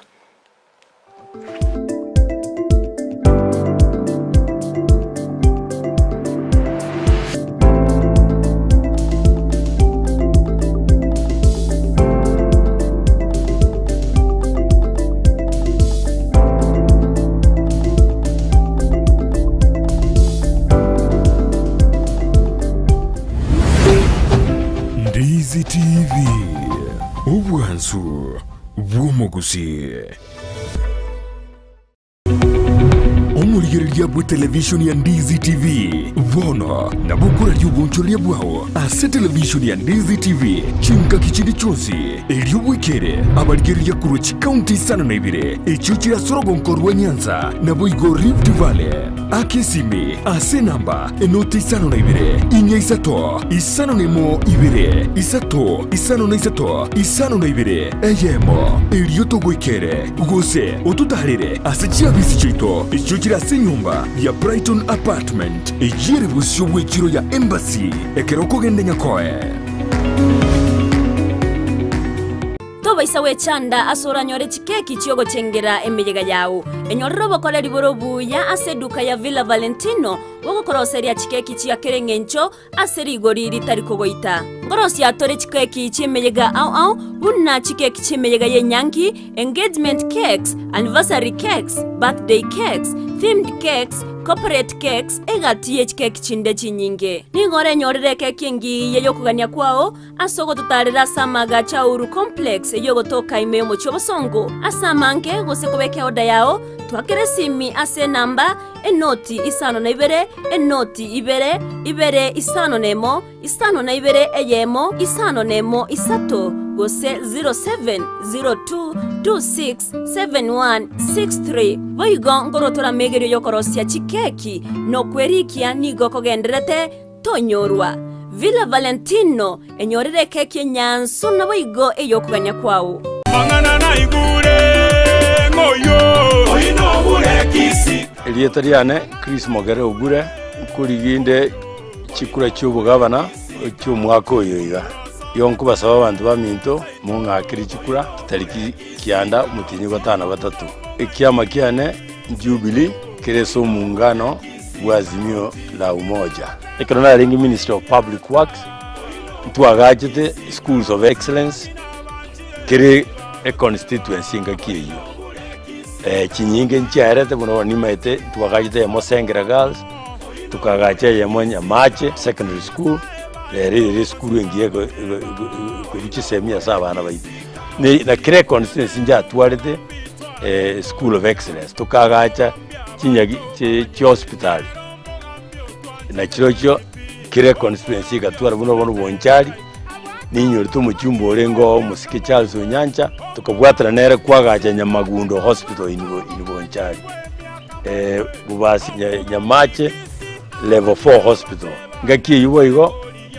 Ndizi TV, obwansu bw'omogusii. Omorigereria bwe televishoni ya Ndizi TV bono nabo okoraria obonchoreria bwao ase televishoni ya Ndizi TV chingaki chinde chionsi erio bwekere abarigereria korwa chikaunti isano na ibere echio chire ase orogonko rwa Nyanza naboigo Rift Valley. Aka esimi ase enamba enoti isano na ibere, inya isato, isano na emo ibere, isato, isano na isato, isano na ibere, eyemo, erio togoikere, gose ototaarere ase chiabisi chiaito echio chire ase enyomba ya Brighton Apartment, eyio ere bosio bw'echiro ya Embassy, ekero okogenda Nyakoe. Tobaisa gwechanda ase oranyore chikeki chi'ogochengera emeyega yao. Enyorere obokoreri bore obuya ase eduka ya Villa Valentino bogokoroseria chikeki chia kera engencho ase rigori ritari kogoita. Nkorosia tore chikeki chi'emeyega ao ao buna chikeki chi'emeyega y'enyangi, engagement cakes, anniversary cakes, birthday cakes, themed cakes, corporate cakes, egati ye chikeki chinde chinyinge. Nigo orenyorere ekeki engiya y'okogania kwao Ase ogototaarera ase amaagacho a Uhuru Complex eyio ogotoka ime y'omochie obosongo ase amange, gose kobeka eoda yao, twakere esimi ase enamba, enoti isano na ibere, enoti ibere, ibere isano nemo, 52 eyemo 51 isato gose 0702 2671 63. Boigo nkorotora amegerio y'okorosia chikeki na okwerikia nigo kogendererete tonyorwa. Villa Valentino, enyorere ekeki enyansu naboigo ey'okogania kwao. Mang'ana naigure ng'oyio oino obure Kisii. Erieta riane Chris Mogere Ogure, nkorigia inde chikura chi'obogabana chi'omwaka oyo iga. Igo nkobasaba abanto baminto mong'akere chikura chitariki kianda omotienyi gatano gatato. Ekiama kiane Jubilee kere ase omongano bwa Azimio la Umoja. Ekero narenge Ministry of Public Works, ntwagachete Schools of Excellence kere econstituency engaki eyio. Chinyinge nchiaerete buna bono nimaete ntwagachete eyemo Sengera Girls, tokagacha eyemo Nyamache Secondary School, rero ere esukuru engiya eko eko ekorwa chisemi ase abana baito. Na kera econstituency njatwarete School of Excellence, tokagacha chinyagi chi chihospitali, na chirochio kera econstituency egatwara buna bono Bonchari, ninyorete omochumba orenge oo omosike Charles Onyancha, tokabwatana nere kwagacha Nyamagundo Hospital in in Bonchari, Bobasi Nyamache Level 4 Hospital. Engaki eyio boigo,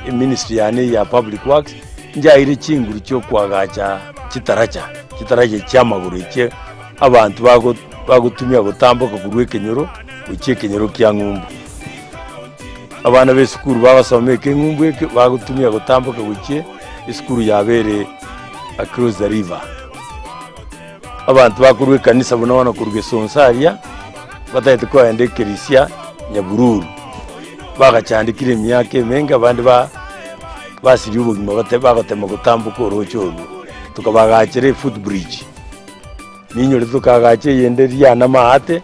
eministry yane eye ya Public Works, njaeire chinguru chiokoagacha chitaracha, chitaracha chi'amagoro echie abanto bago bagotumia gotamboka korwa ekenyoro gochia ekenyoro kia ng'umbu. Abana ba esukuru bagosoma ekeng'umbu eke bagotumia gotamboka gochia esukuru yabo ere across the river. Abanto bakorwa ekanisa buna bono korwa Gesonso aria, batagete kogenda ekerisia Nyabururu, bagachandekire emiaka emenge abande ba basirie obogima bate bagotema gotamboka oroche orwo, tokabagachera efoot bridge. Ninyore tokagacha eyende riana maate,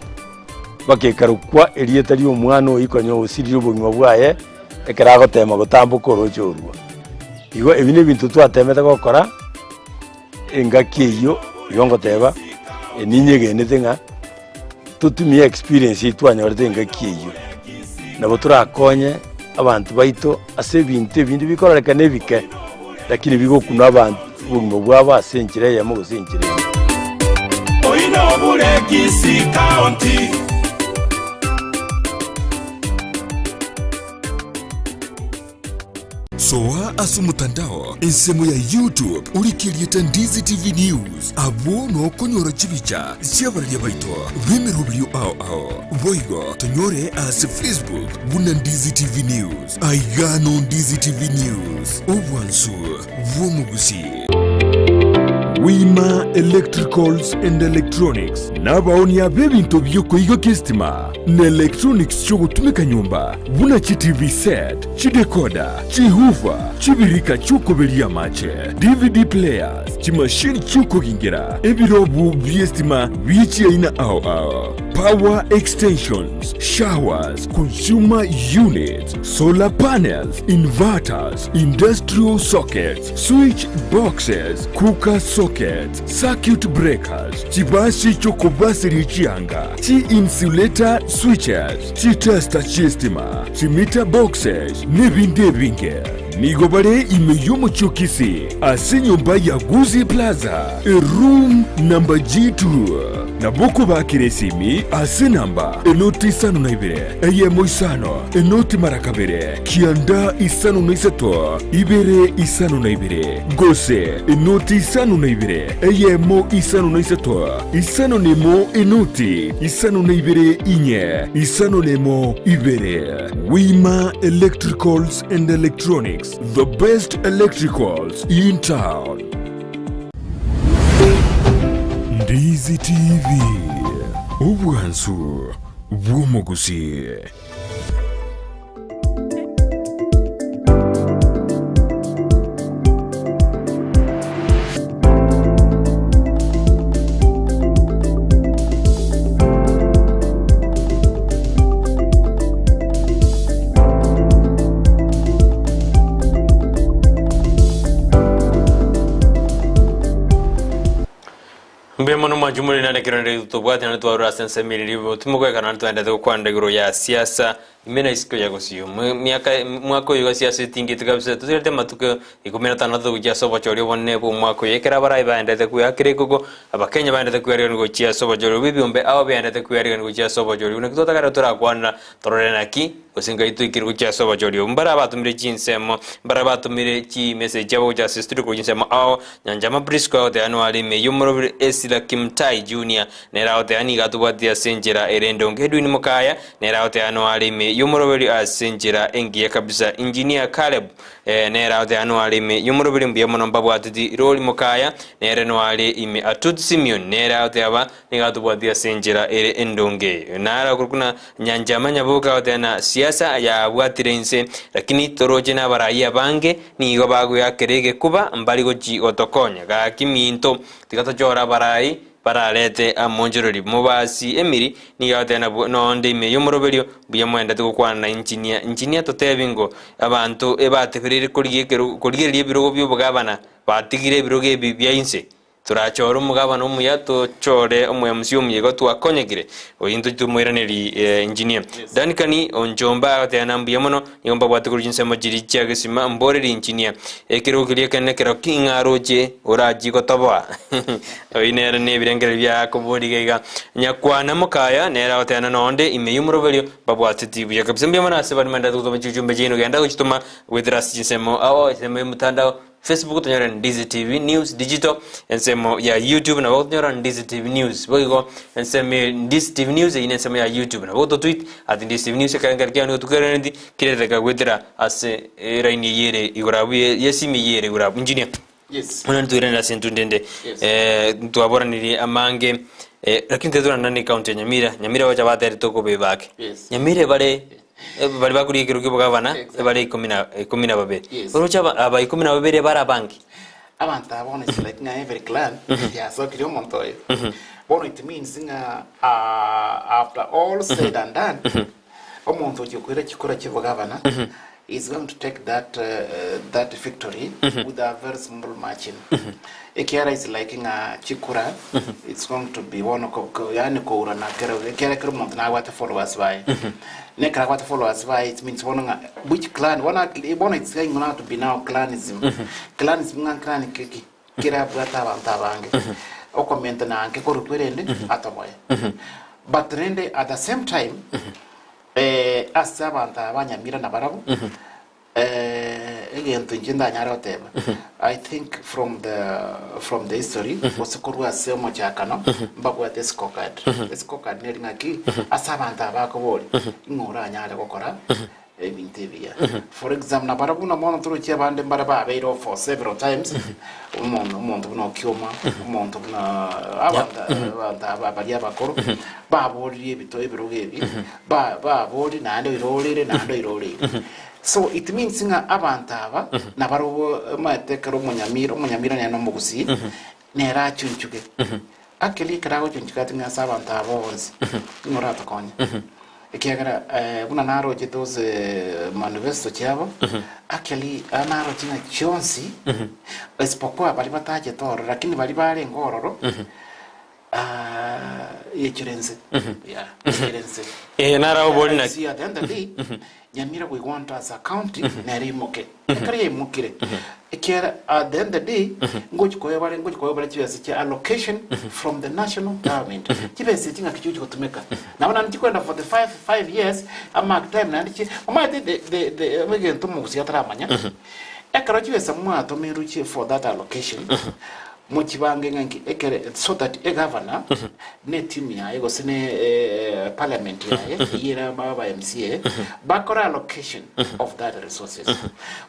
mpaka ekarokwa erieta ria omwana oyio konya osirire obogima bwaye, ekero agotema gotamboka oroche orwo. Igo ebi na ebinto twatemete gokora, engaki eyio, igo ngoteba, ninyegenete ng'a totumie experience eywo twanyorete engaki eyio, nabo torakonye abanto baito ase ebinto ebinde bikororekana ebike, lakini bigokuna abanto obogima bwabo ase enchera eyemo gose enchera ende. Oino obure Kisii County. Soa ase omotandao ensemo ya YouTube orike erieta Ndizi TV News, abwo nokonyora chibicha chi'abararia baito b'emeroberio ao ao. Boigo tonyore ase Facebook buna Ndizi TV News. Aiga no Ndizi TV News, obwansu bw'omogusii. Wima Electricals and Electronics nabaonia b'ebinto bi'okoigokia esitima na electronics chi'ogotumeka nyomba buna chi TV set, chidecoder, chihoofer, chibirika chi'okoberia amache, DVD players, chimashini chi'okogingera, ebirobu bi'estima bie chiaina ao ao, power extensions, showers, consumer units, solar panels, inverters, industrial sockets, switch boxes, cooker sockets, circuit breakers, chibasi chi'okobaseria chianga, chi-insulator switches, chitester chi'estima, chimeter boxes, nebinde ebinge. Nigo bare ime y'omochie o Kisii, ase enyomba ya Gusii Plaza, eroom number G2. Nabo okobakera esimi ase enamba enoti isano na ibere, eyemo isano, enoti mara kabere, kianda isano na isato, ibere isano na ibere, gose enoti isano na ibere, eyemo isano na isato, isano na emo enoti isano na ibere inye, isano na emo ibere. Wima Electricals and Electronics, the best electricals in town. Ndizi TV, obwansu bw'omogusii. Mbuya mono mwanche omoriri naende ekero rende tobwate naende twarure ase ensemo ere ribo timogoekana naende twaendete gokwanera igoro ya siasa. Ime na isiko ya gosio miaka mwaka oyo gasi ase etingete kabisa totigarete amatuko ikomi na tano gochia ase obochori obonene bwa omwaka oyo ekero abarai baendete kweakera ekoko abakenya baendete kwearigania gochia ase obochori obo ebiombe abo biaendete kwearigania gochia ase obochori naki twatagera torakwanera torore naki gose ngai toikire gochia ase obochori obo mbare abatumire chinsemo mbare batumire chimessage chiabo gochia ase studio korwa chinsemo ao Nyanchama Prisco agoteeba noare ime y'omorobiri Esira Kimtai Junior nere agoteeba nigo atobwatie ase enchera ere endonge Edwin Mokaya nere agoteeba noare ime y'omoroberi ase enchera engiya kabisa Engineer Caleb nere agoteeba noare ime y'omoroberi mbuya mono mbabwateti Rori Mokaya nere noare ime Atut Simeon nere agoteeba nigo atobwatie ase enchera ere endonge Nare okorokwa na Nyanchama Nyaboke agoteeba na siasa yabwatire inse lakini toroche nabarai abange Nigo bagoeakera egekuba, mbari gochi gotokonya. Gaki minto, tiga tochore abarai bararete amonchorori. Mobasi emiri nigo agoteba nabwo nonde ime y'omoroberio, mbuya moendete gokwana na inchinia. Inchinia totebi ngo abanto ebatebereire korigia ekerogo korigereria ebirogo bi'obogabana, batigire ebirogo ebi bia inse. Torachore omogabana omuya, tochore omoyamusi omuya igo twakonyekire. Oyo intwe tomoiraneri engineer. Duncan Onchomba agoteba na mbuya mono, nigo mbabwate korwa chinsemo chiria chia gesima, mboreri engineer. Ekerogo keria ekenene kero ki ng'a aroche orachie gotoboa. Oyio nere na ebirengererio bia akobori iga iga. Nyakwana mokaya nere agoteba na nonde ime y'omoroberio mbabwateti buya kabisa. Mbuya mono ase baria maendererete gotoma chichumbe chiaino genda gochitoma goetera ase chinsemo ao ensemo y'omotandao. Facebook tonyore Ndizi TV News Digital, ensemo ya YouTube nabo gotonyora Ndizi TV News. Boigo ensemo eye Ndizi TV News eyio nensemo ya YouTube. Nabo gototweet at Ndizi TV News ekero ekero kiao nigo tokoiranetie kireteka goetera ase eraini eyio ere igoro abwo ye yesimi eyio ere igoro abwo. Engineer, Yes. bono ntoiranere ase intwe ndende Yes. ntwaboranirie amange lakini tetorana na ecounty ya Nyamira, Nyamira bacha baterete okobeba ake. Yes. Nyamira ebare Baria bakoria ekerogo ki'obogabana Exactly. ebare ikomi na ikomi na babere. Yes. Oroche aba aba ikomi na babere bare abange. Abanto aba bono it's like ng'a every clan yasokirie omonto oyo. Bono it means ng'a ah, after all said and done, omonto ochia koira chikura chi'obogabana is going to take that, uh, that victory with a very small margin. Ekiara is like ng'a chikura it's going to be bono ko- ko- yaani kourana kero ekiara kero omonto nabwate followers baye. Na ekero abwate followers baye it means bono ng'a which clan bono bono it's going now to be now clanism. Clanism ng'a clan ki ki kerabwate abanto abange. Okomenta na nke korwa kwerende atoboe. But rende at the same time ase abanto aba ba Nyamira nabarabwo Egento inche ndanyare goteba, I think from the from the history gose korwa ase omochakano mbabwate escorecard. Escorecard neri ng'aki ase abanto aba bakoboria ing'o oranyare gokora ebinto ebiya. For example nabarabwo buna bono torochi abande mbare babeire oo for several times, omonto omonto buna Okioma, omonto buna abanto abanto aba baria abakoro, baboririe ebito ebirogo ebi, ba baborie naende oirorere naende oiroreire. So it means ng'a abanto aba nabarobwo omanyete ekero omonyamira omonyamira nere nomogusii nere achunchuge. Actually ekero agochunchuga ati ng'a ase abanto aba bonsi ng'a oratokonye. Ekiagera buna naroche those manifesto chiabo actually aa naroche ng'a chionsi isipokuwa baria batachete ororo lakini baria barenge ororo Yechere nse. Yeah, yechere nse. Eh, naraobori na- See, at the end of the day, Nyamira we want as a county nere imoke. Ekero yaimokire, ekiara at the end of the day, ngochi koebare ngochi koebare chibesa chia allocation from the national government. Chibesa echi ng'aki chigochi gotumeka. Nabo naende chikwenda for the 5 5 years, ama time naende chi omanyete the egento omogusii ataramanya, ekero chibesa mwatomerwe chi for that allocation, Mochibange ng'a inki ekere so that egavana ne etimu yaye gose ne parliament yaye eyio ere aba aba MCA bakore allocation of that resources.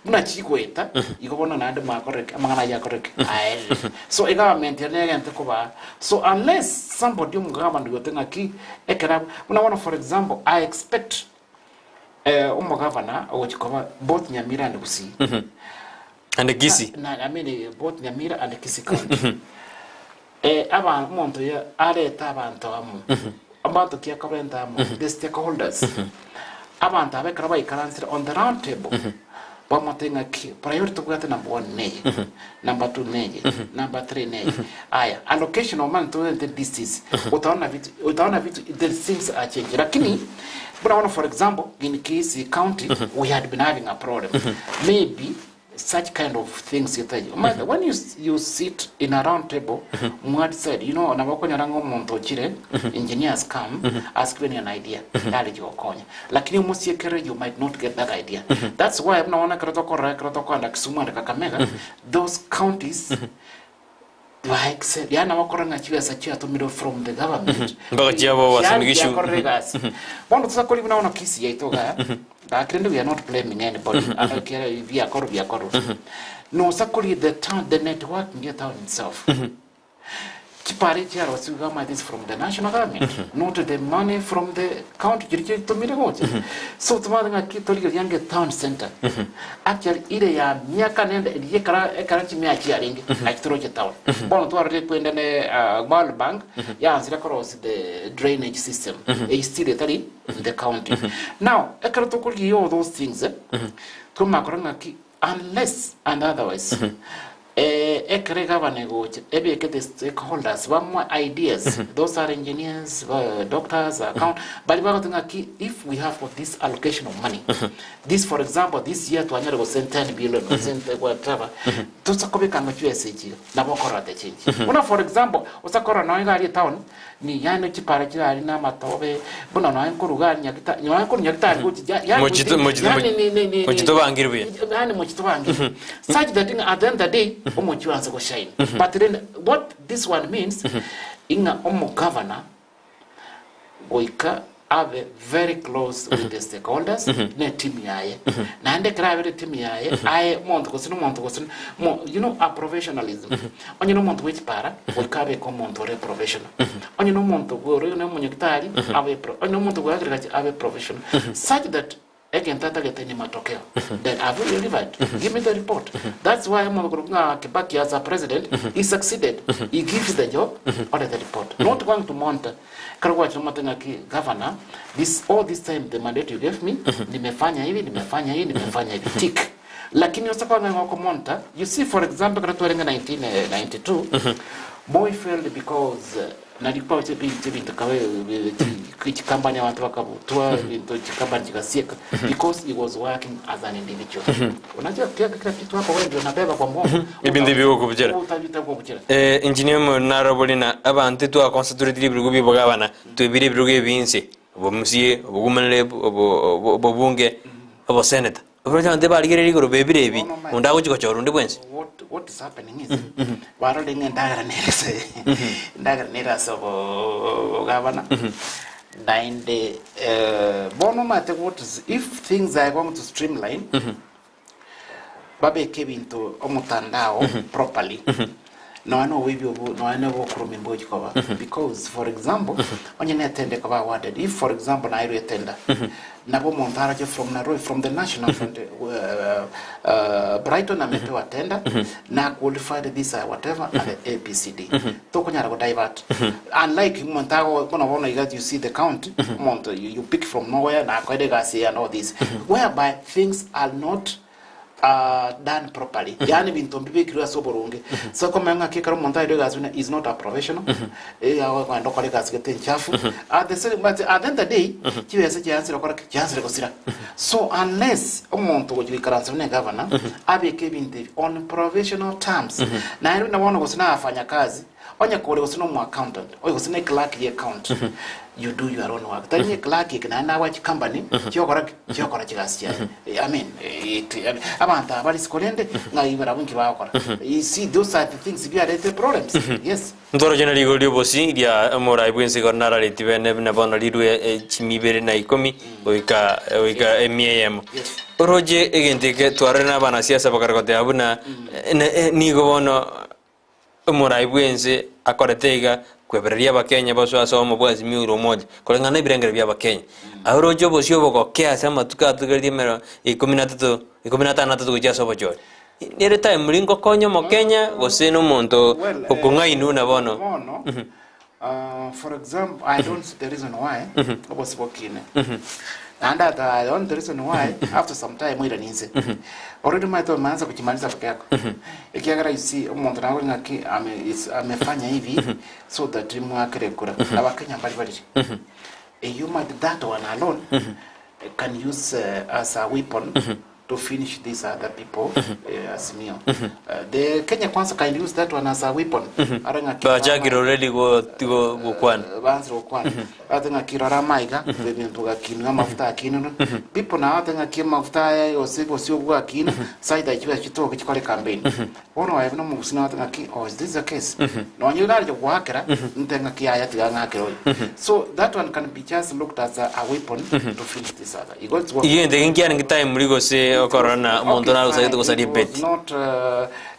Buna chigoeta igo bono naende mwakorire ki? Amang'ana ayio akorire ki? Aerire. So egovernment ere negente kobaa. So unless somebody omogavana oyote ng'aki ekero abwo buna bono for example I expect omogavana ogochia koba both Nyamira and Gusii. And Kisii. Na, I mean, both Nyamira and Kisii County. Eh, aba omonto oyo arete abanto amo. Abanto ki akorenta amo? The stakeholders. Abanto aba ekero baikaransire on the round table, bamotebia ng'aki priority tobwate number one neye, number two neye, number three neye. Aya, allocation of money toente this is. Utaona vitu, utaona vitu, the things are changing. Lakini, Buna bono for example in Kisii county we had been having a problem maybe such kind of things getayo omanyete when you, you sit in a round table mwa decide you know nabo okonyora ng'a omonto ochire engineers come ask you an idea nare gokonya lakini omosiekere you might not get that idea that's why buna bono ekero tokorora ekero tokoenda Kisumu and Kakamega those counties Baekse, yaani abakora ng'a chibesa chiatomirwe from the government. Mpaka chiabo Chiari Uasin Gishu. chiakorire egasi. Bono tosakori buna bono Kisii yaito igaa, gaki rende we are not blaming anybody. Ano ekiagera biakorwa biakorwa. Nosakori the town, the networking ya town itself. Chipare chiarosiwe iga omanyete is from the national government, not the money from the county chiria chiatomire gocha. So tomanyete ng'aki torigereria ange town center. Actually ire ya miaka nende riria ekero ekero chimia chiarenge achi toroche town. Bono twarorire kwende ne ah, World Bank yaanchire korosia the drainage system eye still etari in the county. Now ekero tokorigia all those things eh, twamanya korora ng'aki unless and otherwise eh, ekero egavana egocha ebeke the stakeholders bamwe ideas those are engineers ba- doctors account baria bagoteba ng'aki if we have got this allocation of money This for example this year twanyare go send 10 billion or send whatever tosa kobeka ng'a chibesa echi iga nabo okorora the change buna for example osa korora nonye iga aria etown ni yaani chipara chire aria na amatobe buna nonye nkoruga aria nyagita nonye nkorwa nyagitari gochi ya yaani Mochito- gochi- mochito- yaani ni- ni- ni- mochitobangire buya. yaani mochitobangire such that ng'a at the end of the day omochie oanse goshine but then what this one means ing'a omogavana goika abe very close with the stakeholders ne team yaye naende ekero abere team yaye aye omonto gose na omonto gose mo you know a professionalism onye na omonto bwe chipara goika abeke omonto ore professional onye na omonto bwe ore na omonyagitari abe pro onye na omonto bwa agriculture abe professional such that Egento atagete ni matokeo. Then have you delivered? Give me the report. That's why omonto korwa ng'a Kibaki as a president, he succeeded. He gives the job, orete the report. Not going to monitor. Ekero gwachire omanyete ng'aki governor, this all this time the mandate you gave me, nimefanya hivi, nimefanya hii, nimefanya hivi. Tick. Lakini ose kwang'a ng'a okomonitor, you see for example ekero twarenge 1992, Moi failed because Nari kwacha ebinto ebinto kabe chikambani abanto bakabutwa ebinto chikambani chigasieka because he was working as an individual. Unajua kila kila kitu hapo wewe ndio unabeba kwa mgongo. Ebinto ebi bigokobchera. Utabita gokuchera. Eh, engineer mo narobori na abanto twaconcentrated ebirogo bia obogabana twebire ebirogo ebi inse obomusie obogumanere obo obobunge oboseneta Oborache abanto ebarigereria igoro bebire ebi, onde agochia gochora onde bwensi. What, what is happening is barore ng'a endagera nere ase endagera nere ase obogabana naende eh, bono omanyete what is if things are going to streamline babeke ebinto omotandao properly Nonya noboibi obwo, nonya na obokurume mbochi koba. Because for example, onye ne tender ekoba awarded, if for example nairwe etender, nabo omonto arache from Nairobi, from the national front, Brighton amepewa tender, na qualified this whatever, and ABCD. Tokonyara go divert. Unlike omonto ago, bono bono iga you see the county, omonto you, you pick from nowhere, na akoire egasi eye and all this, whereby things are not done properly yaani ebinto mbibekirwe ase oboronge so okomanya ng'aki ekero omonto aeirwe egasi buna is not a professional eh, agokogenda okora egasi gete enchafu at the same but at the end of the day chibesa chiansire gokora ki chiansire gosira so unless omonto ogochia goikaransa buna egavana abeke ebinto ebi on professional terms naende buna bono gose na wafanyakazi Onye kore gose nomo accountant, oye gose ne clerk ye account, you do your own work. Tari ne clerk eke naende nabwate chicompany chiokora ki? Chiokora chigasi chiaye. I mean, it, abanto aba risiko rende ng'ai barabwo inki bagokora. You see, those are the things biarete problems. Yes. Ntoroche na rigoro ri'obosi ria omorai bw'ense igoro narareti bene buna bono rirue chimia ibere na ikomi goika goika emia eyemo. Yes. Oroche egento eke twarorire na abanasiasa bakare goteba buna nigo bono Omorai bw'ense akorete iga kwebereria Abakenya basoe ase obomo bwa Azimio la Umoja koreng'ana na ebirengero bia Abakenya. Aoroche obosio obogokea ase amatuko atogeretie emero ikomi na tato ikomi na atano na tato gochia ase obochori. Nere time ri ngokonya omokenya gose na omonto Well, eh, okong'ainwa buna bono. bono for example i don't see the reason why obosi bokine naende ata i don't the reason why after some time oiranie inse already omanyete omeanza kuchimaliza peke yako ekiagera you see omonto nagokora ng'aki ame is amefanya hivi so that mwakere kura abakenya mbari bariri. Eyio omanyete that one alone can use as a weapon to finish these other people Azimio. The Kenya Kwanza can use that one as a weapon. Are ng'aki Bachakire already go go gokwana. Banzire gokwana. Ate ng'aki rora amaiga ebinto gakinwa amafuta akinwa. People nao ate ng'aki amafuta aya gose gose obwo akinwa saida chibe chitoke chikore campaign. Bono aye buna omogusii nagoteba ng'aki, oh is this the case? Nonye nare goakera, nte ng'aki yaya tiga ng'akere oyo. So that one can be just looked as a, a weapon to finish this other. Igo it's what- Egento eke nkiarenge time ri gose okorora na omonto Okay, narosagete fine. gosaria It was ebeti. not,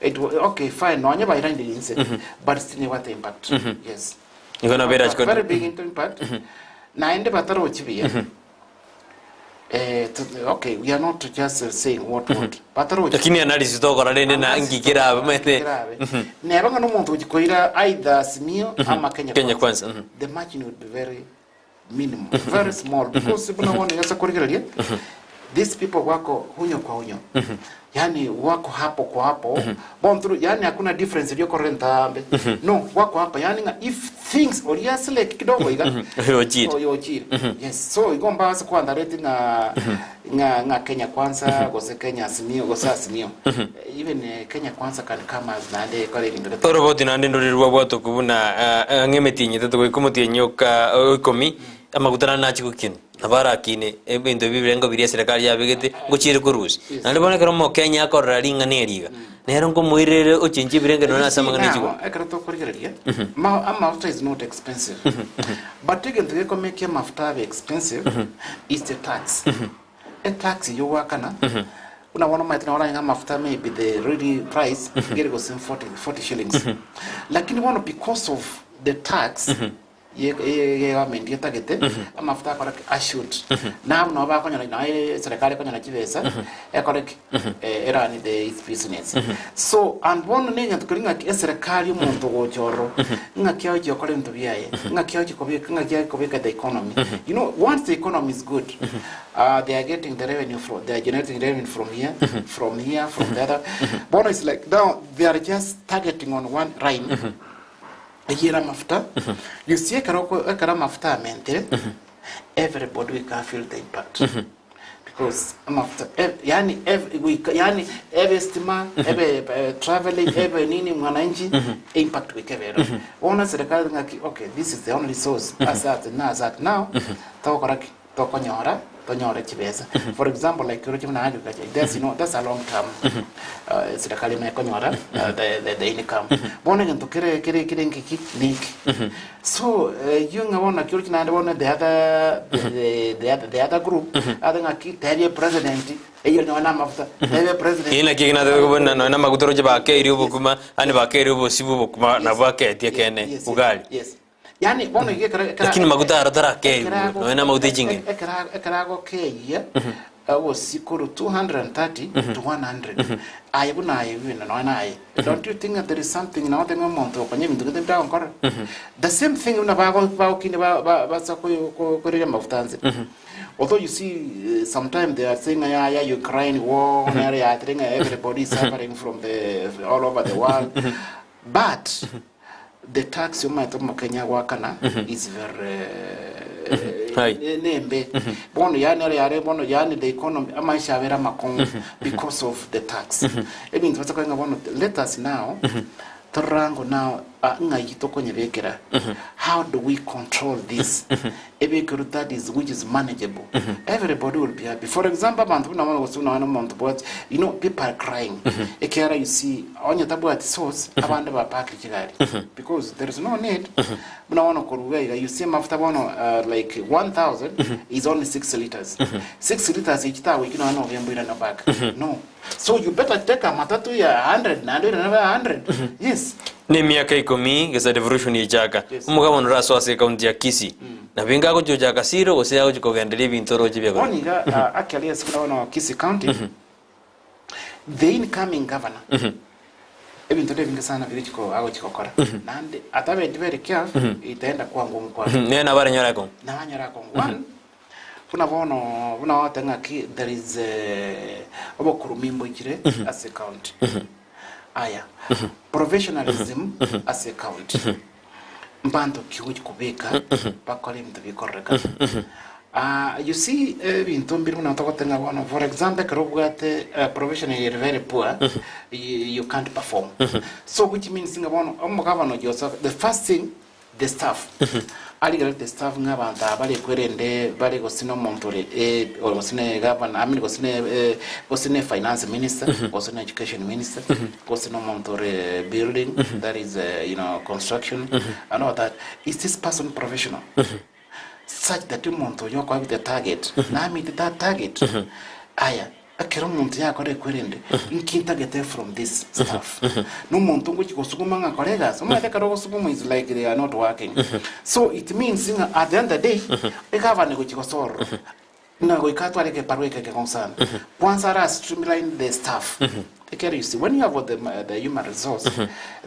it okay, fine. Nonye bairaine inse, but still nebwate impact. Yes. Igo nabo A erachikore. very big impact. Naende batarochi buya. Eh, okay, we are not just saying what what. Batarochi. Lakini analysis tokora rende na Analysis nki kerabe maete. kerabe. Neba ng'a nomonto ochi koira either Azimio ama Kenya Kenya Kwanza, The margin would be very minimal, very small because buna bono yasa kurigereria these people wako hunyo kwa hunyo. Yani wako hapo kwa hapo. Born through, yani hakuna difference iliyokorera ntambe. No, wako hapa yani nga if things oria select kidogo iga. Oyochire. Oyochire. Yes. So igomba ase kwanza reti nga nga nga Kenya Kwanza gose Kenya Azimio gose Azimio. Even Kenya Kwanza can come as nande kore bintu. Oroboti naende ndore rwabwatwa buna ang'e emetienyi etato goika omotienyi oka ikomi amaguta naende nachie gokina nabo arakine ebinto ebi ebirengo biria eserekari yabegete ngochiere korusia. Naende bono ekero omokenya akorora ring'ana eri iga nere nkomoirere ochenchie ebirengo nonye ase amang'ana Now, echigoro. ekero tokorigereria ma- amafuta is not expensive but egento gekomeka amafuta abe expensive is the tax etax eywo ogwakana buna bono omanyete nabo oranyore amafuta maybe the really price ngere gose 40 40 shillings lakini bono because of the tax ye ye ye government etagete amafuta akore ki ashoot nabo nabo bakonyora naye serikali ekonyora chibesa ekore ki erun the its business so and bono na egento keria ng'aki eserekari omonto ogocha ororo ng'aki agochia gokora ebinto biaye ng'aki agochia kobeka ng'aki agochia kobeka the economy you know once the economy is good they are getting the revenue from they are generating revenue from here from here from the other bono it's like now they are just targeting on one line Eyio ere amafuta, you see ekero oko ekero amafuta amentire, everybody we can feel the impact. Because amafuta ev yaani ev goika yaani ebe estima, ebe eh, travelling, ebe nini mwananchi, impact goika ebe ero. Bono eserekari ng'aki okay this is the only source ase at na as at now, togokora ki? Tokonyora tonyore chibesa. For example like oroche buna agriculture that's you know that's a long term serikali ime ekonyora the, the, the income. Bono egento kere kere kere ngiki niki. So eyio ng'a bono naki oroche naende bono the other the, the, other, the other group ase ng'aki tebia president eyio nonye na amafuta tebia president Eye naki egenete kobuna nonye na amaguta oroche bakeire obokima, yaani bakeire obosibwa obokima nabo baketie ekeene ugali. Yes. Yaani bono iga ekero ekero Lakini maguta aro tarakeigwe, ekero ago- nonya na amaguta eching'eni. ekero ekero agokeyia obosie korwa 230 to 100 aye buna aye buna nonya na aye don't you think that there is something nabo teng'e omonto okonya ebinto gete bitagonkora the same thing buna bago bagokina ba- ba- basa koyo- ko- koreria amafuta nse although you see sometime they are saying ya ya Ukraine war nere yatire ng'a everybody is suffering from the all over the world but The tax omanyete omokenya agoakana is very High. nembe bono yani ere yare bono yani the economy amaisha abere amakong'u because of the tax ebinto base koenga bono let us now torango now ah, ng'ai tokonyebekera how do we control this ebekerwe that is which is manageable everybody will be happy for example abanto buna bono gose buna bono omonto bwati you know people are crying ekiagera you see onye tabwati source abande bapakire chigari because there is no need buna bono korwa iga iga you see amafuta bono like 1000 is only 6 liters 6 liters echi tagoiki nonya na ogemba oirane back no so you better take a matatu ya 100 naende oirane ba 100 yes Nemiaka ikomi gesa devolution echaka. Yes. Omogabana orasoe ase ekaunti ya Kisii. Nabo inga agochia gochaka siro gose agochia kogenderia ebinto oroche Bono biakoreka. iga actually ase buna bono Kisii County the incoming governor ebinto nebinge sana bigochi ko agochi gokora naende atabeti very careful itaenda kuwa ngumu kwake Nere nabo aranyore akong'u. nabanyore akong'u one buna bono buna ogoteba ng'aki there is obokurumi mboichire ase county Aya, professionalism ase ecounty. Mbanto ki ogochia kobeka bakore ebinto bikororekana? Ah, you see ebinto mbire buna togote ng'a bono for example ekero obwate provision ere very poor, you can't perform. So which means ng'a bono omogavana oyio osa the first thing the staff, arigereri the staff ng'a abanto aba bare kwerende bare gose na omonto ore gose na egavana I mean gose na gose na finance minister, gose na education minister, gose na omonto ore building that is you know construction and all that, is this person professional? Such that omonto oyo okoa the target na meet that target. Aya, ekero omonto yakora ekwerende, nki ntagete from this staff? Na omonto ngochi gosuguma ng'a akore egasi, omanyete ekero ogosuguma is like they are not working. So it means ng'a at the end of the day, egavana egochi gosoa ororo. Ng'a goika atware egebarua eke ekegong'u sana. Kwanza ara streamline the staff. Ekero you see, when you have got the, the human resource,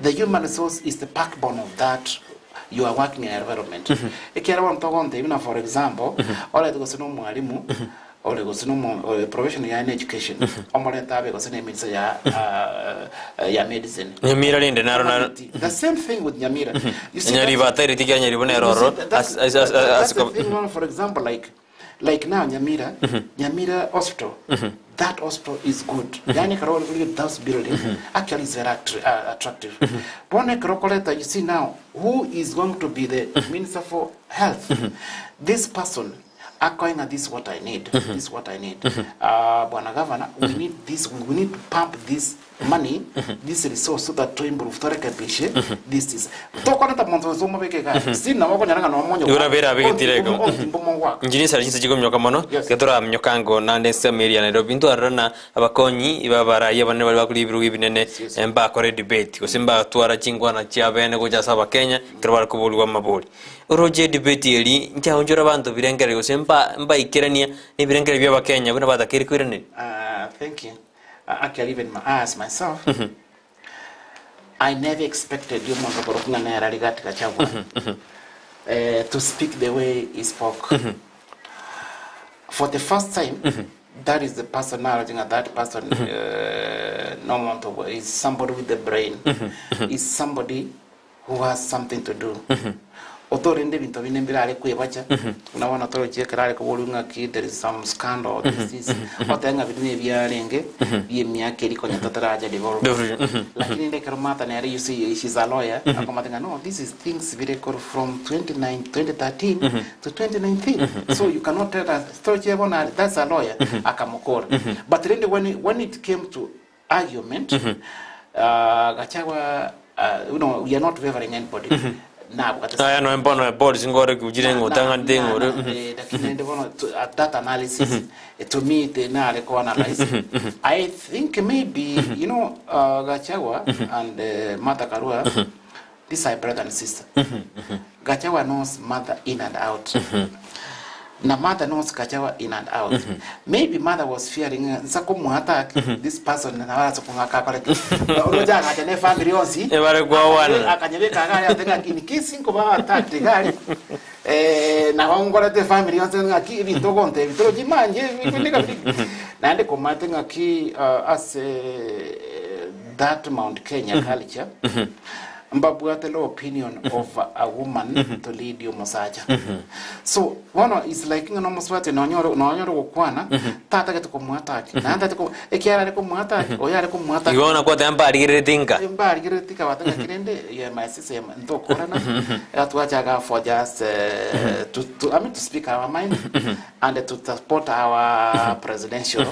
the human resource is the backbone of that you are working environment. Ekiagera bono togontebia buna for example, orete gose na omwalimu, ore gose na omo ore profession yaye na education, omorente abe gose na eminister ya ya medicine. Nyamira rende naro naro. The same thing with Nyamira. You see, Nyaribo that's- ataireti ekiagera Nyaribo nere you see, ororo. that's- As- as- as- that's the as- thing, no, for example, like Like now Nyamira, Nyamira hospital, that hospital is good. Yani ekero ore korigia those building, actually is very attractive. Bono ekero okoreta, you see now, who is going to be the minister for health? This person akoe ng'a this is what I need, this is what I need. Ah, Bwana Governor, we need this, we need to pump this money, this resource so that to improve torekebishe this is. Tokoreta monto gose omobeke iga, si nabo okonyora ng'a nomonye Igo nabere abegete iga. ontimba omogwaka. Inche ninsare chinsa chikominyoka mono, Yes. tiga toraminyoka ango naende ensemo eria ya Nairobi. Ntwarora na abakonyi iba abarai abanene baria bakoria ebirogo ebinene, Yes. mbakore debate gose mbatwara chinkwana chiabene gocha ase abakenya ekero bare koborigwa amabori. Oroche edebate eri nchiaonchora abanto birengererio gose mba mbaikerania na ebirengererio bia abakenya buna batakeire koiraneria. Ah, thank you. Actually even my, I ask myself, I never expected you omonto korokwa ng'a nere Rigathi Gachagua eh, to speak the way he spoke. For the first time, that is the personality ng'a that person eh, nomonto is somebody with the brain, is somebody who has something to do. Otorende ebinto binde mbirare kwebacha, buna bono torochie ekero are koborwa ng'aki there is some scandal this this, otebe ng'a biria nebiarenge bia emiaka eria konya totaracha development. Lakini rende ekero Martha nere you see she's a lawyer, akomata ng'a no this is things bire korwa from 29 2013 to 2019 so you cannot tell us torochie bono are that's a lawyer akamokora. But rende when, when it came to argument Gachagua you know we are not favoring anybody nabwate Aya noe mbono Boris ngore kujire ng'o tang'anete ng'ore. Lakini rende bono at that analysis to me the nare ko analyze I think maybe you know Gachagua and Martha Karua these are brother and sister Gachagua knows Martha in and out Na Martha knows Gachagua in and out. Maybe Martha was fearing ng'a nsa komoa attack this person nabo arase kong'aka akore ki. Oroche agacha ne family yonsi. Ebare kwawana. Akanyebeka iga aria ate ng'aki in case nkoba attacked iga aria eh, nabo nkorete efamily yonsi ng'aki ebinto ogontebia torochi manje binde kabiri. Naende komate ng'aki ase that Mount Kenya culture. Mbabwate low opinion of a woman to lead omosacha. So bono is like ng'a nomosubati nonyore nonyore ogokwana tatagete komoattack naende tagete ko ekiagera are komoattack oyo are komoattack Igo bono kwateba mbarigerereti nka. mbarigerereti kabate ng'aki rende you are my sister you are my ntokorana iga twachaga for just to to I mean to speak our mind and to support our presidential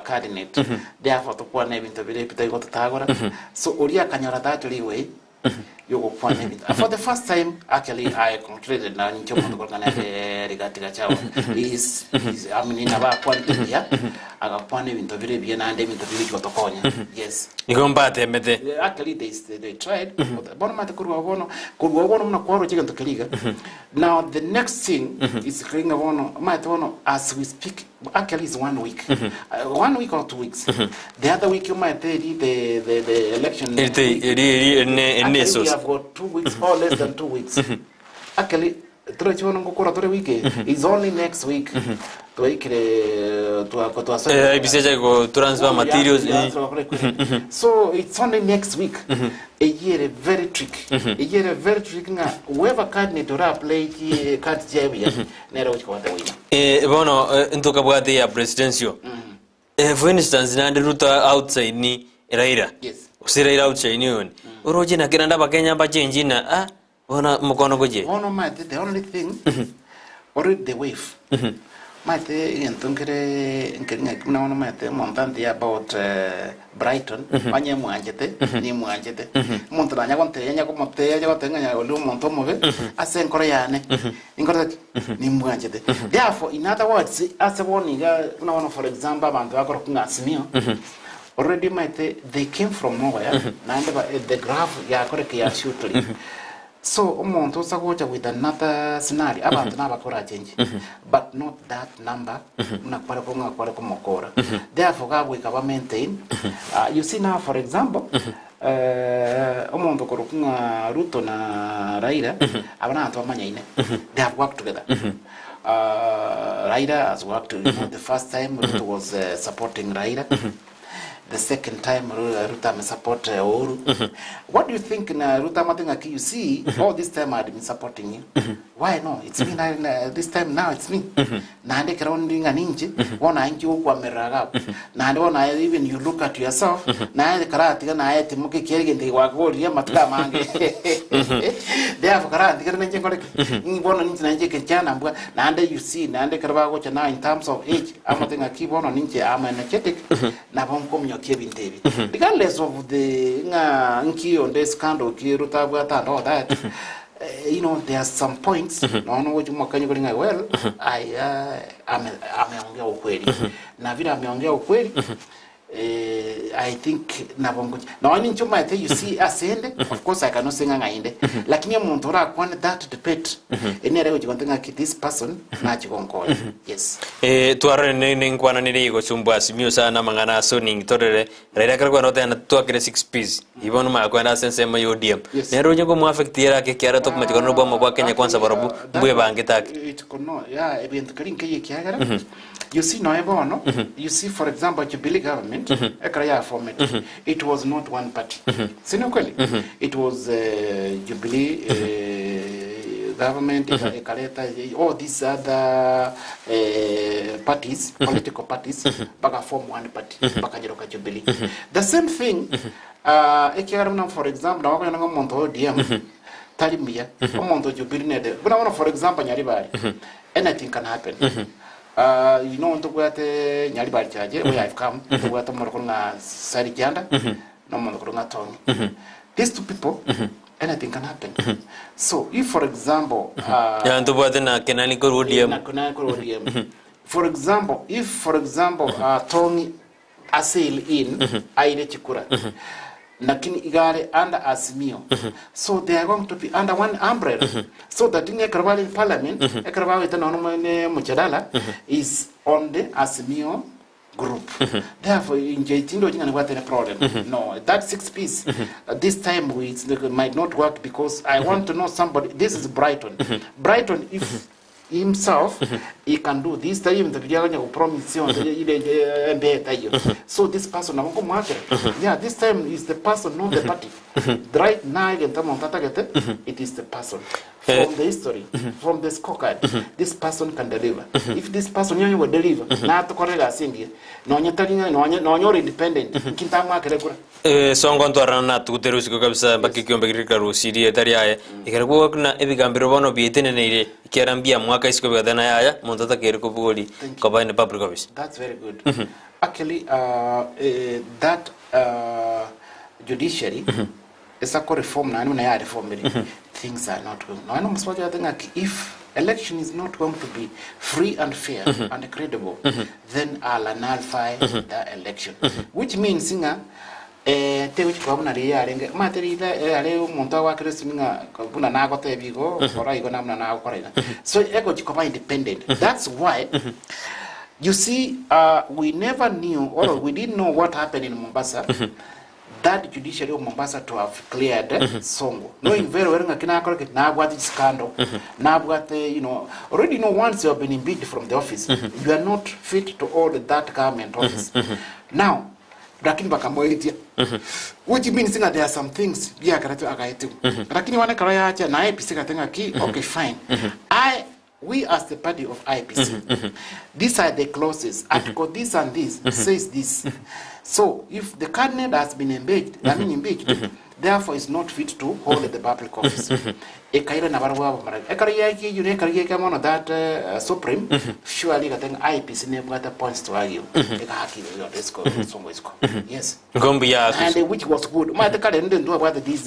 candidate therefore tokwane ebinto bire ebi taigo totagora So oria akanyora that leeway yogokwana ebinto. For the first time actually I congratulated na ninche omonto korokana nere Rigathi Gachagua. He is, is, I mean, nabo akwanete buya, agakwana ebinto bire ebiya naende ebinto bigochi gotokonya. Yes. Igo mbatemete. Actually they, they tried. Bono omanyete korwa bono, korwa bono buna kwaroche egento keria iga. Now the next thing is ng'a bono, omanyete bono as we speak Actually it's one week. One week or 2 weeks. The other week omanyete eri the, the, the election Erite week. eri eri erne erne Actually we esosa. have got 2 weeks or less than 2 weeks. Actually Torochi bono ngokora tore wiki eye? It's only next week twaikire twako twasoire Eh, IEBC echake go transfer materials, eh. So it's only next week. Eyio ere very tricky. Eyio ere very tricky ng'a whoever candidate ora play chi card chiaye buya nere ogochia kobata wina. Eh, bono eh, ntokabwate ya presidential. Eh, for instance naende Ruto outside ni Raila. Yes. Gose Raila outside ni oyonde. Oroche naki naende abakenya mbachenji na ah, bono omokono gochia. Bono omanyete the only thing already the wave omanyete egento nkere nkeri ng'aki buna bono omanyete omonto antebi about Brighton onye mwanchete nimwanchete omonto nanya gontebia anya komotebia ache goteba ng'a oria omonto omobe ase enkoro yane Ninkore ki? Nimbwanchete. Therefore, in other words, ase bono iga, buna bono for example, abanto bakorokwa ng'a Azimio, already omanyete they came from nowhere, naende ba the graph yakoreka ya shortly. So, omonto osa gocha with another scenario, abanto nabakora change, but not that number, buna kware ko ng'a kware komokora. Therefore, gagoika ba maintain, ah, you see now for example, Omonto okorokwa ng'a Ruto na Raila, aba nabanto bamanyaine. They have worked together. Raila has worked, you know, the first time Ruto was supporting Raila. The second time Ruto ame support Uhuru. What do you think na Ruto amate ng'aki you see all this time I had been supporting you. Why no? It's me now, this time now it's me. Naende ekero ndi ng'a ninche, bono aye inki gokwamerera iga abwo? Naende bono aye even you look at yourself, naye karatiga naye timoka ekiagera egento eke gwakogoririe amatuko amange. Therefore karantigere ninche nkore ki? Ng'i bono ninche nainche ekekiana mbwa, naende you see, naende ekero bagocha now in terms of age, amote ng'aki bono ninche am energetic, nabo nkominyokia ebinto ebi. Regardless of the ng'a nki onde scandal ki Ruto abwate and all that, You know there are some points nonya ogochia omokenya okore ng'a well aya ame ameongea ukweli na vile ameongea ukweli eh, I think nabo ngochia nonya ninche omanyete you see ase ende of course I cannot say ng'a ng'a inde lakini omonto orakwane that debate nere ogochia gontebia ng'aki this person nachia gonkonya yes. Eh, twarore ne nenkwananire igosumbua Azimio sana amang'ana ase oningi torere Raila ekero kwenda goteba twakire six Ps, igo bono omanye kwenda ase ensemo ya ODM. Yes. Nere onye komo affect ere ake ekiagera tokomacha korora obwamo bwa Kenya kwanza barobwo mbwebangete ake. It could not, yeah, ebinto keri nkeiyo ekiagera you see noe bono you see for example Jubilee government ekero yaformete it was not one party si ni ukweli it was Jubilee government ekareta all these other parties political parties baga form one party bakanyeroka Jubilee. The same thing ah, ekiagera buna for example nabo okonyora ng'a omonto o ODM tari muya, omonto o Jubilee nere buna bono for example Nyaribari, anything can happen. Ah, you know ntobwate Nyaribari chache where I've come, ntobwate omorokoro ng'a Sari Kianda, na omonto korwa ng'a Tong'i. These two people, anything can happen. So if for example, ah, Ya ntobwate na Kenani korwa ODM. na Kenani korwa ODM. For example, if for example Tong'i asail in aire chikura lakini iga are under Azimio so they are going to be under one umbrella so that ng'a ekero bare in parliament ekero bagoeta nonya ne mjadala is on the Azimio group therefore inche tindochi ng'a nibwate any problem no that six piece this time we it might not work because I want to know somebody this is Brighton Brighton if himself he can do this tari ebinto biria akonya gopromise onde ire embe etaiyo so this person nabo nkomoakera yeah this time is the person not the party right now egento omonto atagete it is the person from the history from the scorecard this person can deliver if this person onye godeliver natokore egasi engiya nonye tari ng'a nonye nonye ore independent nki ntamoakere kura Esongo ntwarana natugutera osiko kabisa mpaka ekiombe keria gekarusia rieta riaye. Ekero gwokuna ebigambero bono bieteneneire, ekiagera mbiamwaka isiko bigateba naye aya, monto atakeire kobori Thank you. koba in the public office. That's very good. Actually, that judiciary esa ko reform naende buna ya reformire things are not going. Nonya omosacha ote ng'aki if election is not going to be free and fair and credible then I'll nullify the election which means ng'a eh, tegochi koba buna riria yarenge omanyete riria yare omonto agoakera esimi ng'a buna nagotebia igo kora igo na buna nagokora iga so egochi koba independent that's why you see we never knew or we didn't know what happened in Mombasa. That judiciary of Mombasa to have cleared Songo knowing very well ng'aki nakore ki nabwate chiscandal nabwate you know already you know once you have been impeached from the office you are not fit to hold that government office now lakini bakamoetia which means ng'a there are some things biakeretwe agaetigwa lakini one ekero yacha na IEBC egate ng'aki okay fine I We as the party of IEBC, these are the clauses, article this and this says this. So if the candidate has been impeached, I mean impeached, therefore is not fit to hold the public office. Ekaira na barabwo abamara. Ekero yaiki eyio na ekero giaika mono that supreme, surely egatenga IEBC nebwate points to argue. Egahaki igo isiko songo isiko. Yes. Igo mbuya And which was good. Omanyete kare rende ntwabwate this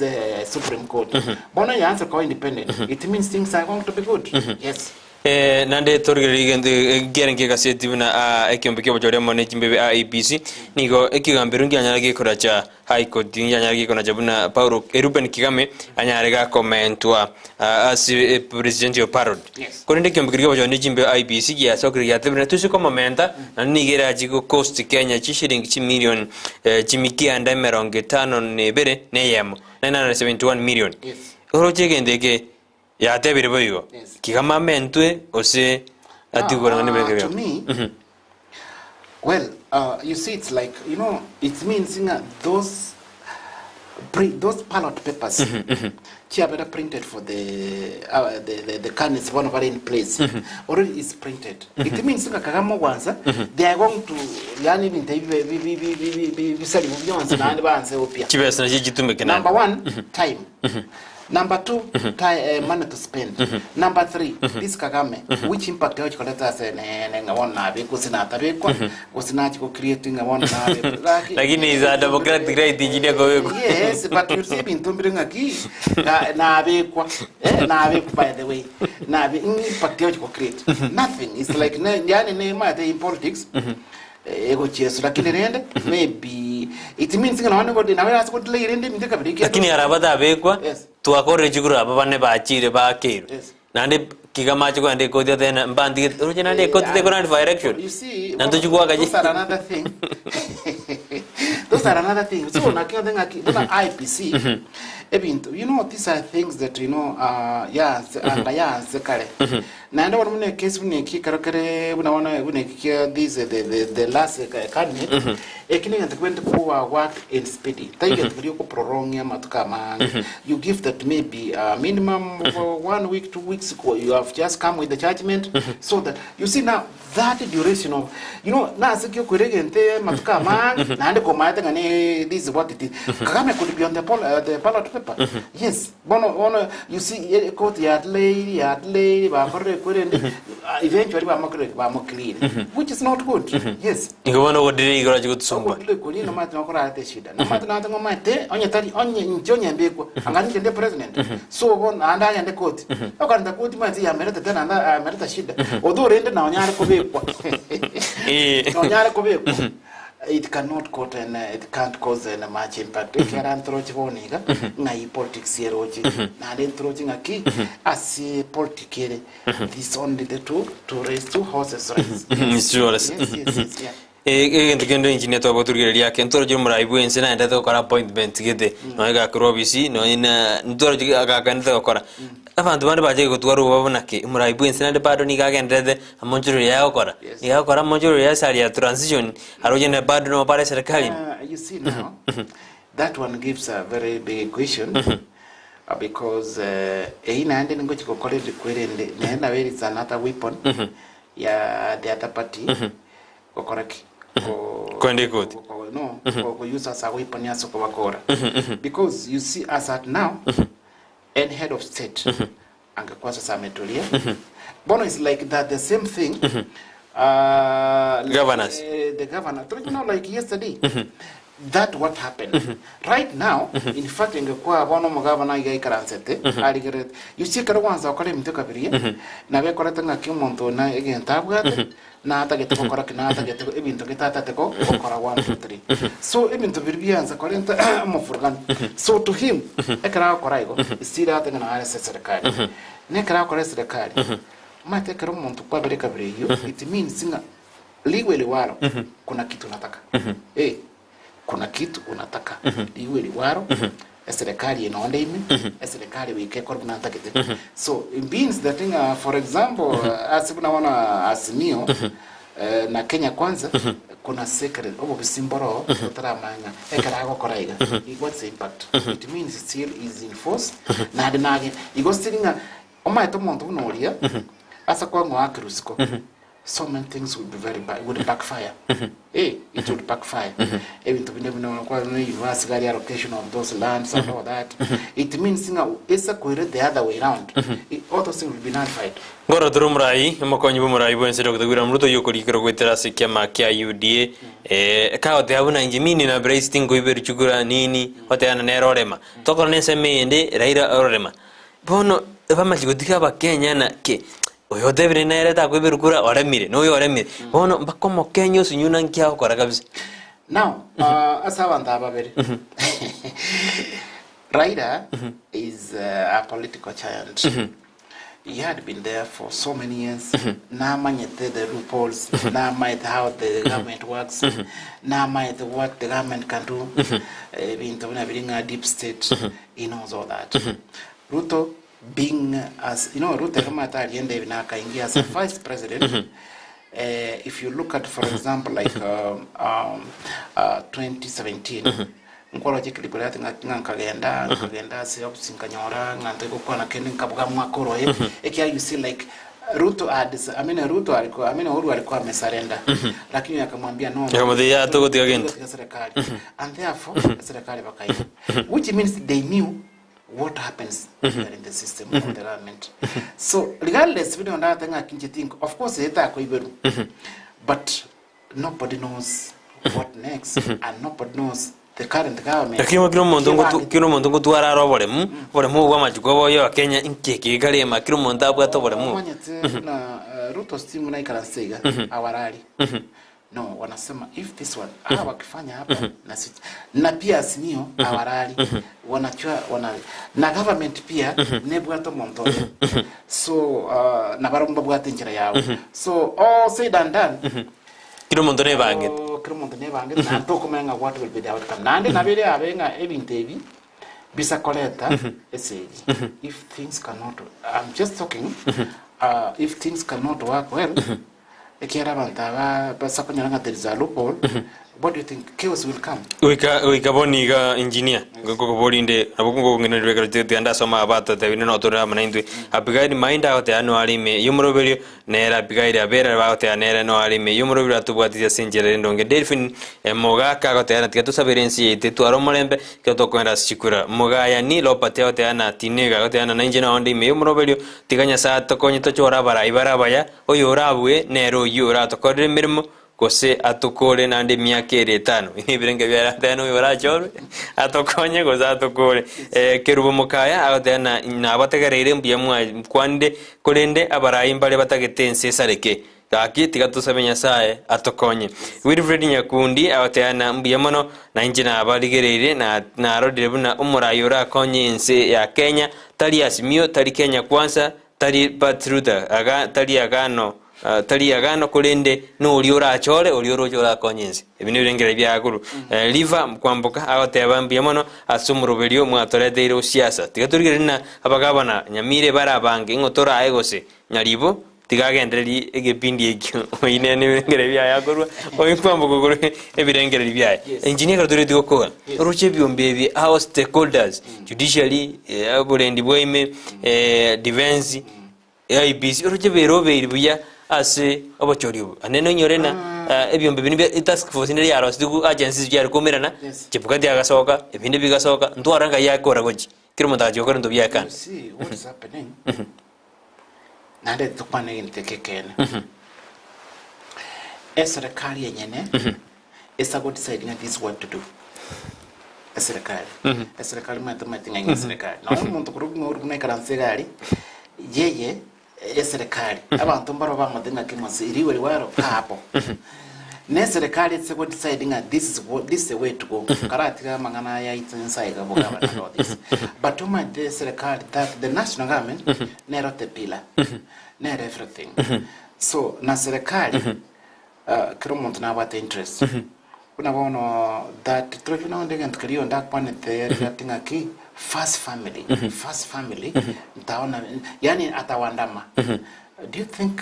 supreme court. Bono yaansa koba independent. It means things are going to be good. Yes. Eh, naende torigererie egento ekiarenge egaseti buna ah, ekiombe ki'obochori amo ne chimbebe IEBC, nigo ekegambero nkianyare gekoracha High Court nkianyare gekonacha buna Paulo eh, Reuben Kigame anyare gakomentwa ah, ase eh, presidential parod. Yes. Korende ekiombe keria ki'obochori ne chimbebe IEBC giasokire giatebire toise komomenta naende nigo erachi gocost Kenya chishilingi chimilion eh, chimikianda emerongo etano na ebere na eyemo, 971 million. Yes. Oroche egento eke yatebire boigo, Yes. kigama amentwe gose atigwe koreng'ana Ah, nebirengo to biabo. me, well, you see, it's like, you know, it means ng'a those, pre, those ballot papers chiabera printed for the, the, the, the candidates bono bare in place already is printed. It means ng'a Kagame ogwansa, they are going to, yani ebinto ebi bi- bi- bi- bi- bi- bi- bisaribu bionsi naende baanse upya. Chibesa nachio chitumeke naende. Number one, time. Number 2, money to spend. Number 3, this Kagame, which impact yagochi koreta ase ne ne ng'a bono nabekwa gose natabekwa, gose nachi go create ng'a bono nabekwa. Laki- Lakini is a democratic right engineer kobekwa. Yes, but you see ebinto mbire ng'aki, na- nabekwa, eh, nabekwa by the way. Nabe impact yagochi go create. Nothing. It's like ne, yani ne maete in politics. eh, egochieso lakini rende maybe it means ng'a nonye gode nawe ase godelay rende eminto ekabere ekiagera Lakini araba tabekwa Yes. twakorire chikura aba bane bachire bakeirwe Yes. naende kiga mache kogenda ekoti otebe mbantigete oroche naende ekoti tekora for election You see, naende tochigwaka those are another thing. Those are another thing. So naki othe ng'aki buna IEBC ebinto you know these are things that you know yanse anga yanse kare. Naende bono buna ekesi buna eki ekero kere buna bono buna eki kia this the the the last cabinet eki negento kebwenerete koba worked in speedy tari gento keria okoprolongia amatuko amange you give that maybe a minimum of one week two weeks ko you have just come with the judgment so that you see now that duration of you know nase ki okoira egento amatuko amange naende komaete ng'a ne this is what it is Kagame could be on the pol the ballot paper yes Bono, bono, you see, e- ekoti yatileiri, yatileiri, bakorire ekwerende, eventually bamokorire ki? Bamoclean, which is not good. Yes. Igo bono ogodire igoro ache gotusumba. Ogodire koria nomanyete nokorarete eshida. Nomanyete nante ng'omanyete, onye tari, onye inche onye mbekwa, anga ninche nde president. So bono naende agende koti. Okarenta koti omanyete yamerete tena naende yamerete shida. Although rende nonyare kobekwa. Eh. Nonyare kobekwa. It cannot cause any, it can't cause any much impact ekiagera ntoroche bono iga ng'ai politics eroche naende ntoroche ng'aki ase politic ere this only the two to race two horses race It's true, yes, yes, yes, yes, yeah. Eh, egento kende inche nigo twagoturigereria ake ntoroche omorai bwense naendete gokora appointment gete nonye gakorwa obisi nonye na ntoroche agaendete gokora Abanto bande bachake gotwara obobe buna ki? Omorai bw'ense naende bado nigo agendererete amonchoreri aye agokora. Yes. Nigo agokora amonchoreri ase aria transition, aroche naende bado nabo bare serikali ime. You see now, that one gives a very big question because eyio naende ningochi gokora erikwa erinde naende nabo is another weapon ya the other party gokora ki? Ko- Kwenda ekoti. ko- no, ko- ko use as a weapon ase okobakora because you see as at now any head of state angekuwa sasa ametulia bono is like that the same thing like, Governors. the governor you know like yesterday that what happened right now in fact ingekuwa bono omogavana iga aikaransete arigerete you see ekero gwansa gokora ebinto ekabiria nabo ekorete ng'aki omonto one egento abwate Natagete gokora ki? Natagete ebinto getatete go gokora one two three. So ebinto biria biansa korenta omofurugano. So to him, ekero agokora igo, still atenge nonye ase eserekari. Na ekero agokora eserekari, omanyete ekero omonto kwabera ekabira eyio, it means ng'a liwe liwalo, kuna kitu nataka. Eh. Kuna kitu unataka riwe riwaro eserekari eye nonde ime eserekari goika ekore buna ntagete so it means that ng'a for example ase buna bono Azimio na Kenya Kwanza kuna secret obobisi mboro totaramanya ng'a ekero agokora iga what's the impact it means still is in force naende nage igo still ng'a omanyete omonto buna oria ase kwang'oakera isiko So many things would be very ba would backfire. Eh, it would backfire. Ebinto binde buna kwa university gari allocation of those lands and all that. It means ng'a esa koire the other way round. All those things will be nullified. Nkoro tore omorai, omokonyi bw'omorai bw'ense Dr. William Ruto oyio okorikera goetera ase ekiama kia UDA eh, kagoteba buna inche mini na Bryce tinkoiberwa chikura nini, gotebana nere orema. Tokora na ensemo eyende Raila ororema. Bono bamache gotiga abakenya na ki, oyo otebire nere takoiberwa kura oremire, na oyo oremire. Bono mpaka omokenya osinywe naki agokora kabisa. Now, ase abanto aba babere, Raila is a political giant. He had been there for so many years. Namanyete the loopholes, namanyete how the government works, namanyete what the government can do. Ebinto buna biri ng'a deep state, he knows all that. Ruto being as you know Ruto ekero omanyete arienda ebi na akaingia as a vice president eh, if you look at for example like 2017 nkworoche clip ere ati ng'a ng'a nkagenda nkagenda ase office nkanyora ng'a ntoigokwana kende nkabuga mwaka oroye ekiagera you see like Ruto had I mean Ruto alikuwa I mean Uhuru alikuwa amesarenda lakini akamwambia no Akamotebia, "Aa, togotiga gento." togotiga serikali and therefore serikali bakaira which means they knew what happens mm -hmm. in the system mm -hmm. of the government so regardless bino ndate ng'a kinche think of course etakoiberwa mm -hmm. but nobody knows what next mm -hmm. and nobody knows the current government Lakini kila omonto ngotu kila omonto ngotwara are oboremu, oboremu obwo bw'amachiko oboyo ya Kenya inki eke gekarema kila omonto abwate oboremu. Omanyete buna Ruto still naikaranse iga awarari No, wanasema if this one hawa wakifanya hapa na si, na pia Azimio hawarali wanachua wana na government pia nebwate omonto oye so nabarabwo mbabwate enchera yabo so all said and done Kila omonto nebangete. Oh, kera omonto nebangete naende tokomanya ng'a what will be the outcome naende nabo ere abe ng'a ebinto ebi bisa koreta esegi if things cannot I'm just talking if things cannot work well Ekiagera abanto aba basa konyora ng'a there is a loophole, what do you think? Chaos will come. Goika goika bono iga engineer ngokoboria inde nabo ngokong'ina ekero tiga ndasoma aba batotebia notore amo naintwe Abigaili Mainda agoteba noare ime y'omoroberio nere Abigaili Abera bagoteba nere noare ime y'omoroberio atobwatirie ase enchera ere endonge Delphine Mogaka agoteba tiga tosabere ense yaito etware omorembe ekero tokogenda ase chikura Mogayani Robert agoteba na Tinega agoteba na nainche nonde ime y'omoroberio tiga Nyasaye atokonye tochore abarai bare abaya Oyorabue nere oyio oratokorere emeremo, gose atokore naende emiaka ere etano. Ebirengo ebi aratebe noyo orachorwe atokonye gose atokore. Kerubo mokaya agoteba na nabategereire mbuya mwakwanire, korende abarai mbare batagete ense esareke. Gaki tiga tosabe Nyasae atokonye. Wilfred Nyakundi agoteba na mbuya mono, nainche nabarigereire na narorire buna omorai orakonye ense ya Kenya, tari Azimio, tari Kenya Kwanza, Tari Batruta, aga, tari agano, tari agano, korende noria orachore, oria oroche orakonye ense. Ebi nebirengererio biaye korwa. River kwamboka agoteba mbuya mono ase omoroberio mwatoreteire osiasa. Tiga torigererie na abagabana Nyamira bare abange ing'o torae gose Nyaribo tiga agendererie egepindi ekio. Oine nebirengererio biaye akorwa, oyo kwamboka okorwa ebirengererio biaye. Engineer ekero toretie gokora, oroche ebiombe ebi our stakeholders, judiciary, oborendi bwa ime, defense, IEBC, oroche berobeiri buya ase obochori obo. Ande nonyore ng'a ebiombe binde bia etask force nere yarosetiwu agencies chiare koumerana, Chebukati agasoka, ebinde bigasoka, ntwarora ngai akora gochia, kera omonto agachia gokora ebinto biaye You kando. see what is happening naende tokwane egento eke ekeene eserekari enyene esa go decide ng'a this is what to do eserekari eserekari omanyete omanyete ng'a eserekari nonya omonto korwa buna oria buna aikaranse iga aria yeye eserekari abanto mbaro bamanyete ng'a keng'wanso riwe riwaro kapo na eserekari ese go decide ng'a this is what this is the way to go karatiga amang'ana aya aitwe nsa iga boka abana and all this but omanyete eserekari that the national government nero the pillar nere everything so na serikali Kera omonto nabwate interest. Buna bono that torochi buna onde egento keria onde akwanete regarding ng'aki first family, first family ntaona yaani atawandama. Do you think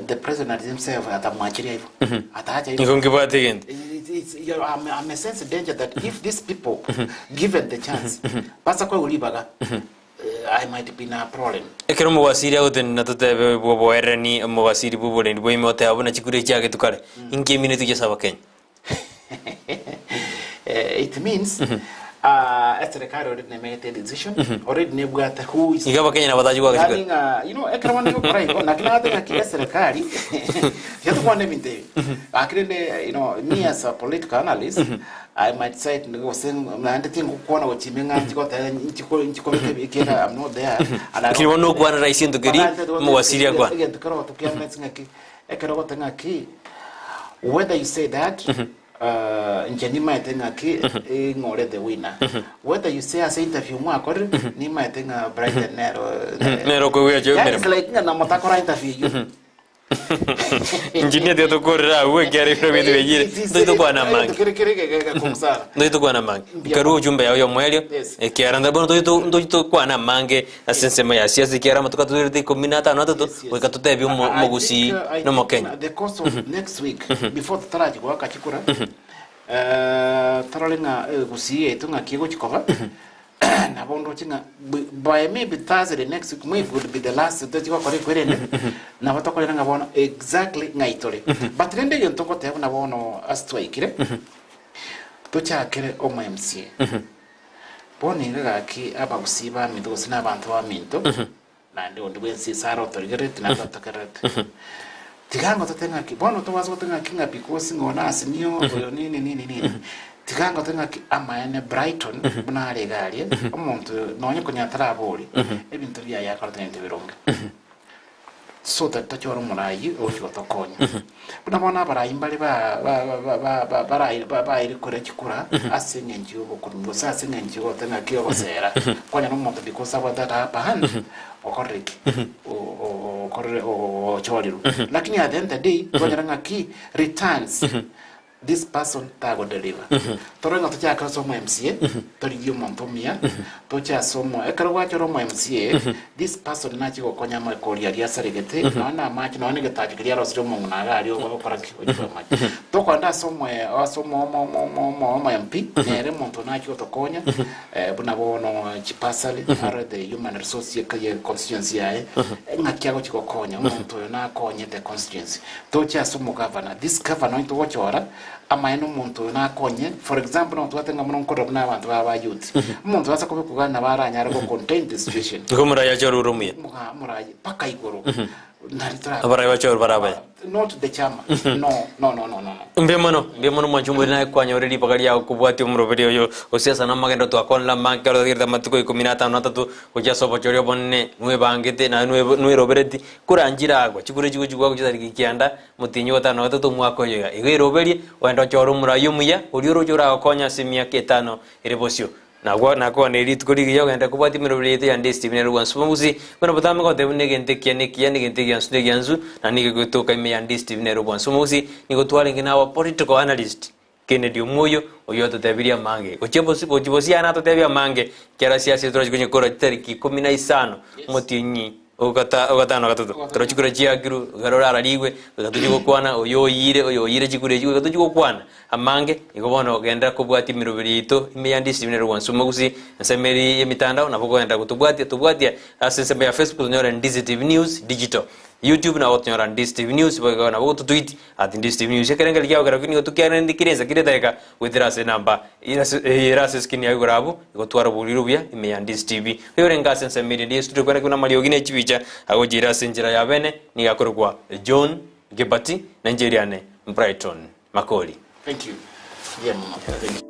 the president himself atamwachiria igo? Ataacha igo? Nigo nkebwate egento. It's, you know, I'm a sense danger that if these people given the chance basa koegwa ribaga I might be na problem. Ekero omobasiri agotenena totebe bw'oboererani omobasiri bw'oborendi bwa ime oteba buna chikura echiagetwe kare, inki emineti gochia ase Abakenya? It means eserekari already nemegete decision already nebwate who is Iga Abakenya nabo batachi goaka Yani chikura. ng'a you know ekero bono egokora igo naki nagoteba ng'aki eserekari tiga tokwane ebinto ebi gaki rende you know me as a political analyst I might say gose naende tingokwana gochia ime ng'a nchigoteba nchiko nchikobeka ebi ekiagera I'm not there and I Lakini don't bono okwana rahisi egento keria, omogwasiri akwane. Egento kero ogotokia ase ng'aki ekero ogoteba ng'aki whether you say that inche nimaete ng'aki ing'ore the winner whether you say ase interview mwakorire nimaete ng'a Brighton nero Nero okoigwera chio Yani it's emeremo. like ng'a namotakora interview eyio. Engineer tiga tokorere abwo ekiagera ebiro binto biayire ntoi tokwana amange. Kere kere gekongu sana. Ntoi tokwana amange. Nkarua ujumbe yao ya omoerio Yes. ekiagera nta bono ntoi to- ntoi tokwana amange ase ensemo ya siasa ekiagera amatuko atoirete ikomi na atano na atato Yes, yes. goika totebie omo- I- I omogusii think, I na think omokenya. na the course of next week before totarachi goaka chikura torore ng'a gusii yaito ng'aki egochi koba Nabo ndoche ng'a by maybe Thursday next week maybe would be the last tochi gokora equery ende, nabo tokorera ng'a bono exactly ng'ai tore. But rende egento ngoteba buna bono ase twaikire, tochakere omo MCA. Bono iga gaki abagusii baminto gose na abanto baminto, naende onde bwensi ase are otorigerereti naende otokererete. Tiga ngotote ng'aki, bono tobasa goteba ng'aki ng'a because ng'a one Azimio, oyo nini nini nini. Tiga ngote ng'aki amaene Brighton buna are iga aria, omonto oyo nonye konya tarabori, ebinto biaye akorete nebinto ebironge. So that tochore omorayi ogochi gotokonya. Buna bono abarayi mbare ba ba ba ba ba barai ba baire koria chikura ase eng'encho ya obokurumi gose ase eng'encho ya ogoteba ng'aki ogosera, kwanyora omonto because abwate that upper hand, okorire ki? Okorire ochorirwe. Lakini at the end of the day, twanyora ng'aki returns this person tago deliver. Torore ng'a tochake ase omo MCA, torigie omonto omuya, toche ase omo ekero gwachora omo MCA, this person nache gokonya amakori aria asaregete, nonya na amache, nonya na egetacho keria arosirie omong'ina iga aria ogokora ki? Ochwe amache. Tokoenda ase omo ase omo omo omo omo omo omo MP, nere omonto nache gotokonya, Buna bono chipasari are the human resource ye ye constituency yaye ng'aki agochi gokonya omonto oyo nakonye the constituency toche ase omogavana this governor onye togochora amaene omonto oyo nakonye for example nabo tobwate ng'a mono nkorora buna abanto baba ba youth omonto ase kobekwa iga nabo aranyare go contain the situation Nigo omoraia achore ore omuya. Omoga omoraia mpaka igoro nari tora Abarai bachore bare abaya. Not the chama no no no no no no. Mbuya mono, mbuya mono mwanche omoriri naye kwanyore ribaga riao kobwatia omoroberi oyo gose ase namagendo twakwanire amange ekero twagerete amatuko ikomi na atano na atato gochia ase obochori obonene nwebangete naye nwe nwerobereti koranchire agwo chikure chigochi goakwa chitariki kianda motienyi ogatano na gatato omwaka oyo iga. Igo eroberie ogende ochore omorai omuya oria oroche oragokonye ase emiaka etano ere bosio. Nagwo nakwane rituko rigiya ogende kobwatia emeroberi yaito ya Ndesi TV nere gwansu bogusi, buna botambe goteba buna egento ekiya nekiya, na egento egiansu negiansu, na nigo egotoka ime ya Ndesi TV nere obwansu omogusi. Nigo twarenge na our political analyst Kennedy Omoyo, oyio ototebirie amange. Gochia bosi gochia bosi yane atotebie amange, ekiagera siasa torochi konya kora chitariki ikomi na isano, omotienyi Ogata ogatano gatato, toro chikura chiakirwe, ekero orararigwe, goika tochie gokwana, oyo oyire, oyo oyire chikura echio, goika tochie gokwana amange. Igo bono genderera kobwatia emeroberi yaito ime ya Ndisi nere gwansa omogusi, ensemo eria y'emitandao nabo okogenderera gotobwatia, tobwatia ase ensemo ya Facebook tonyore Ndisi TV News Digital, YouTube nabo gotonyora Ndisi TV News, boigo nabo gototweet at Ndisi TV News. Ekerengerio kiao kerokio nigo tokianereti kera ensa kera edageka goetera ase enamba ere ase eskrini yao igoro abwo, igotwara oboriri obuya ime ya Ndisi TV. Oyorenge ase ensemo eria ndiye studio kweneki buna amariogi ne chibicha agochiira ase enchera ya bene nigo akorokwa John Gibati na inche eriane Brighton Makori. Thank you. Mbuya mono. Thank you.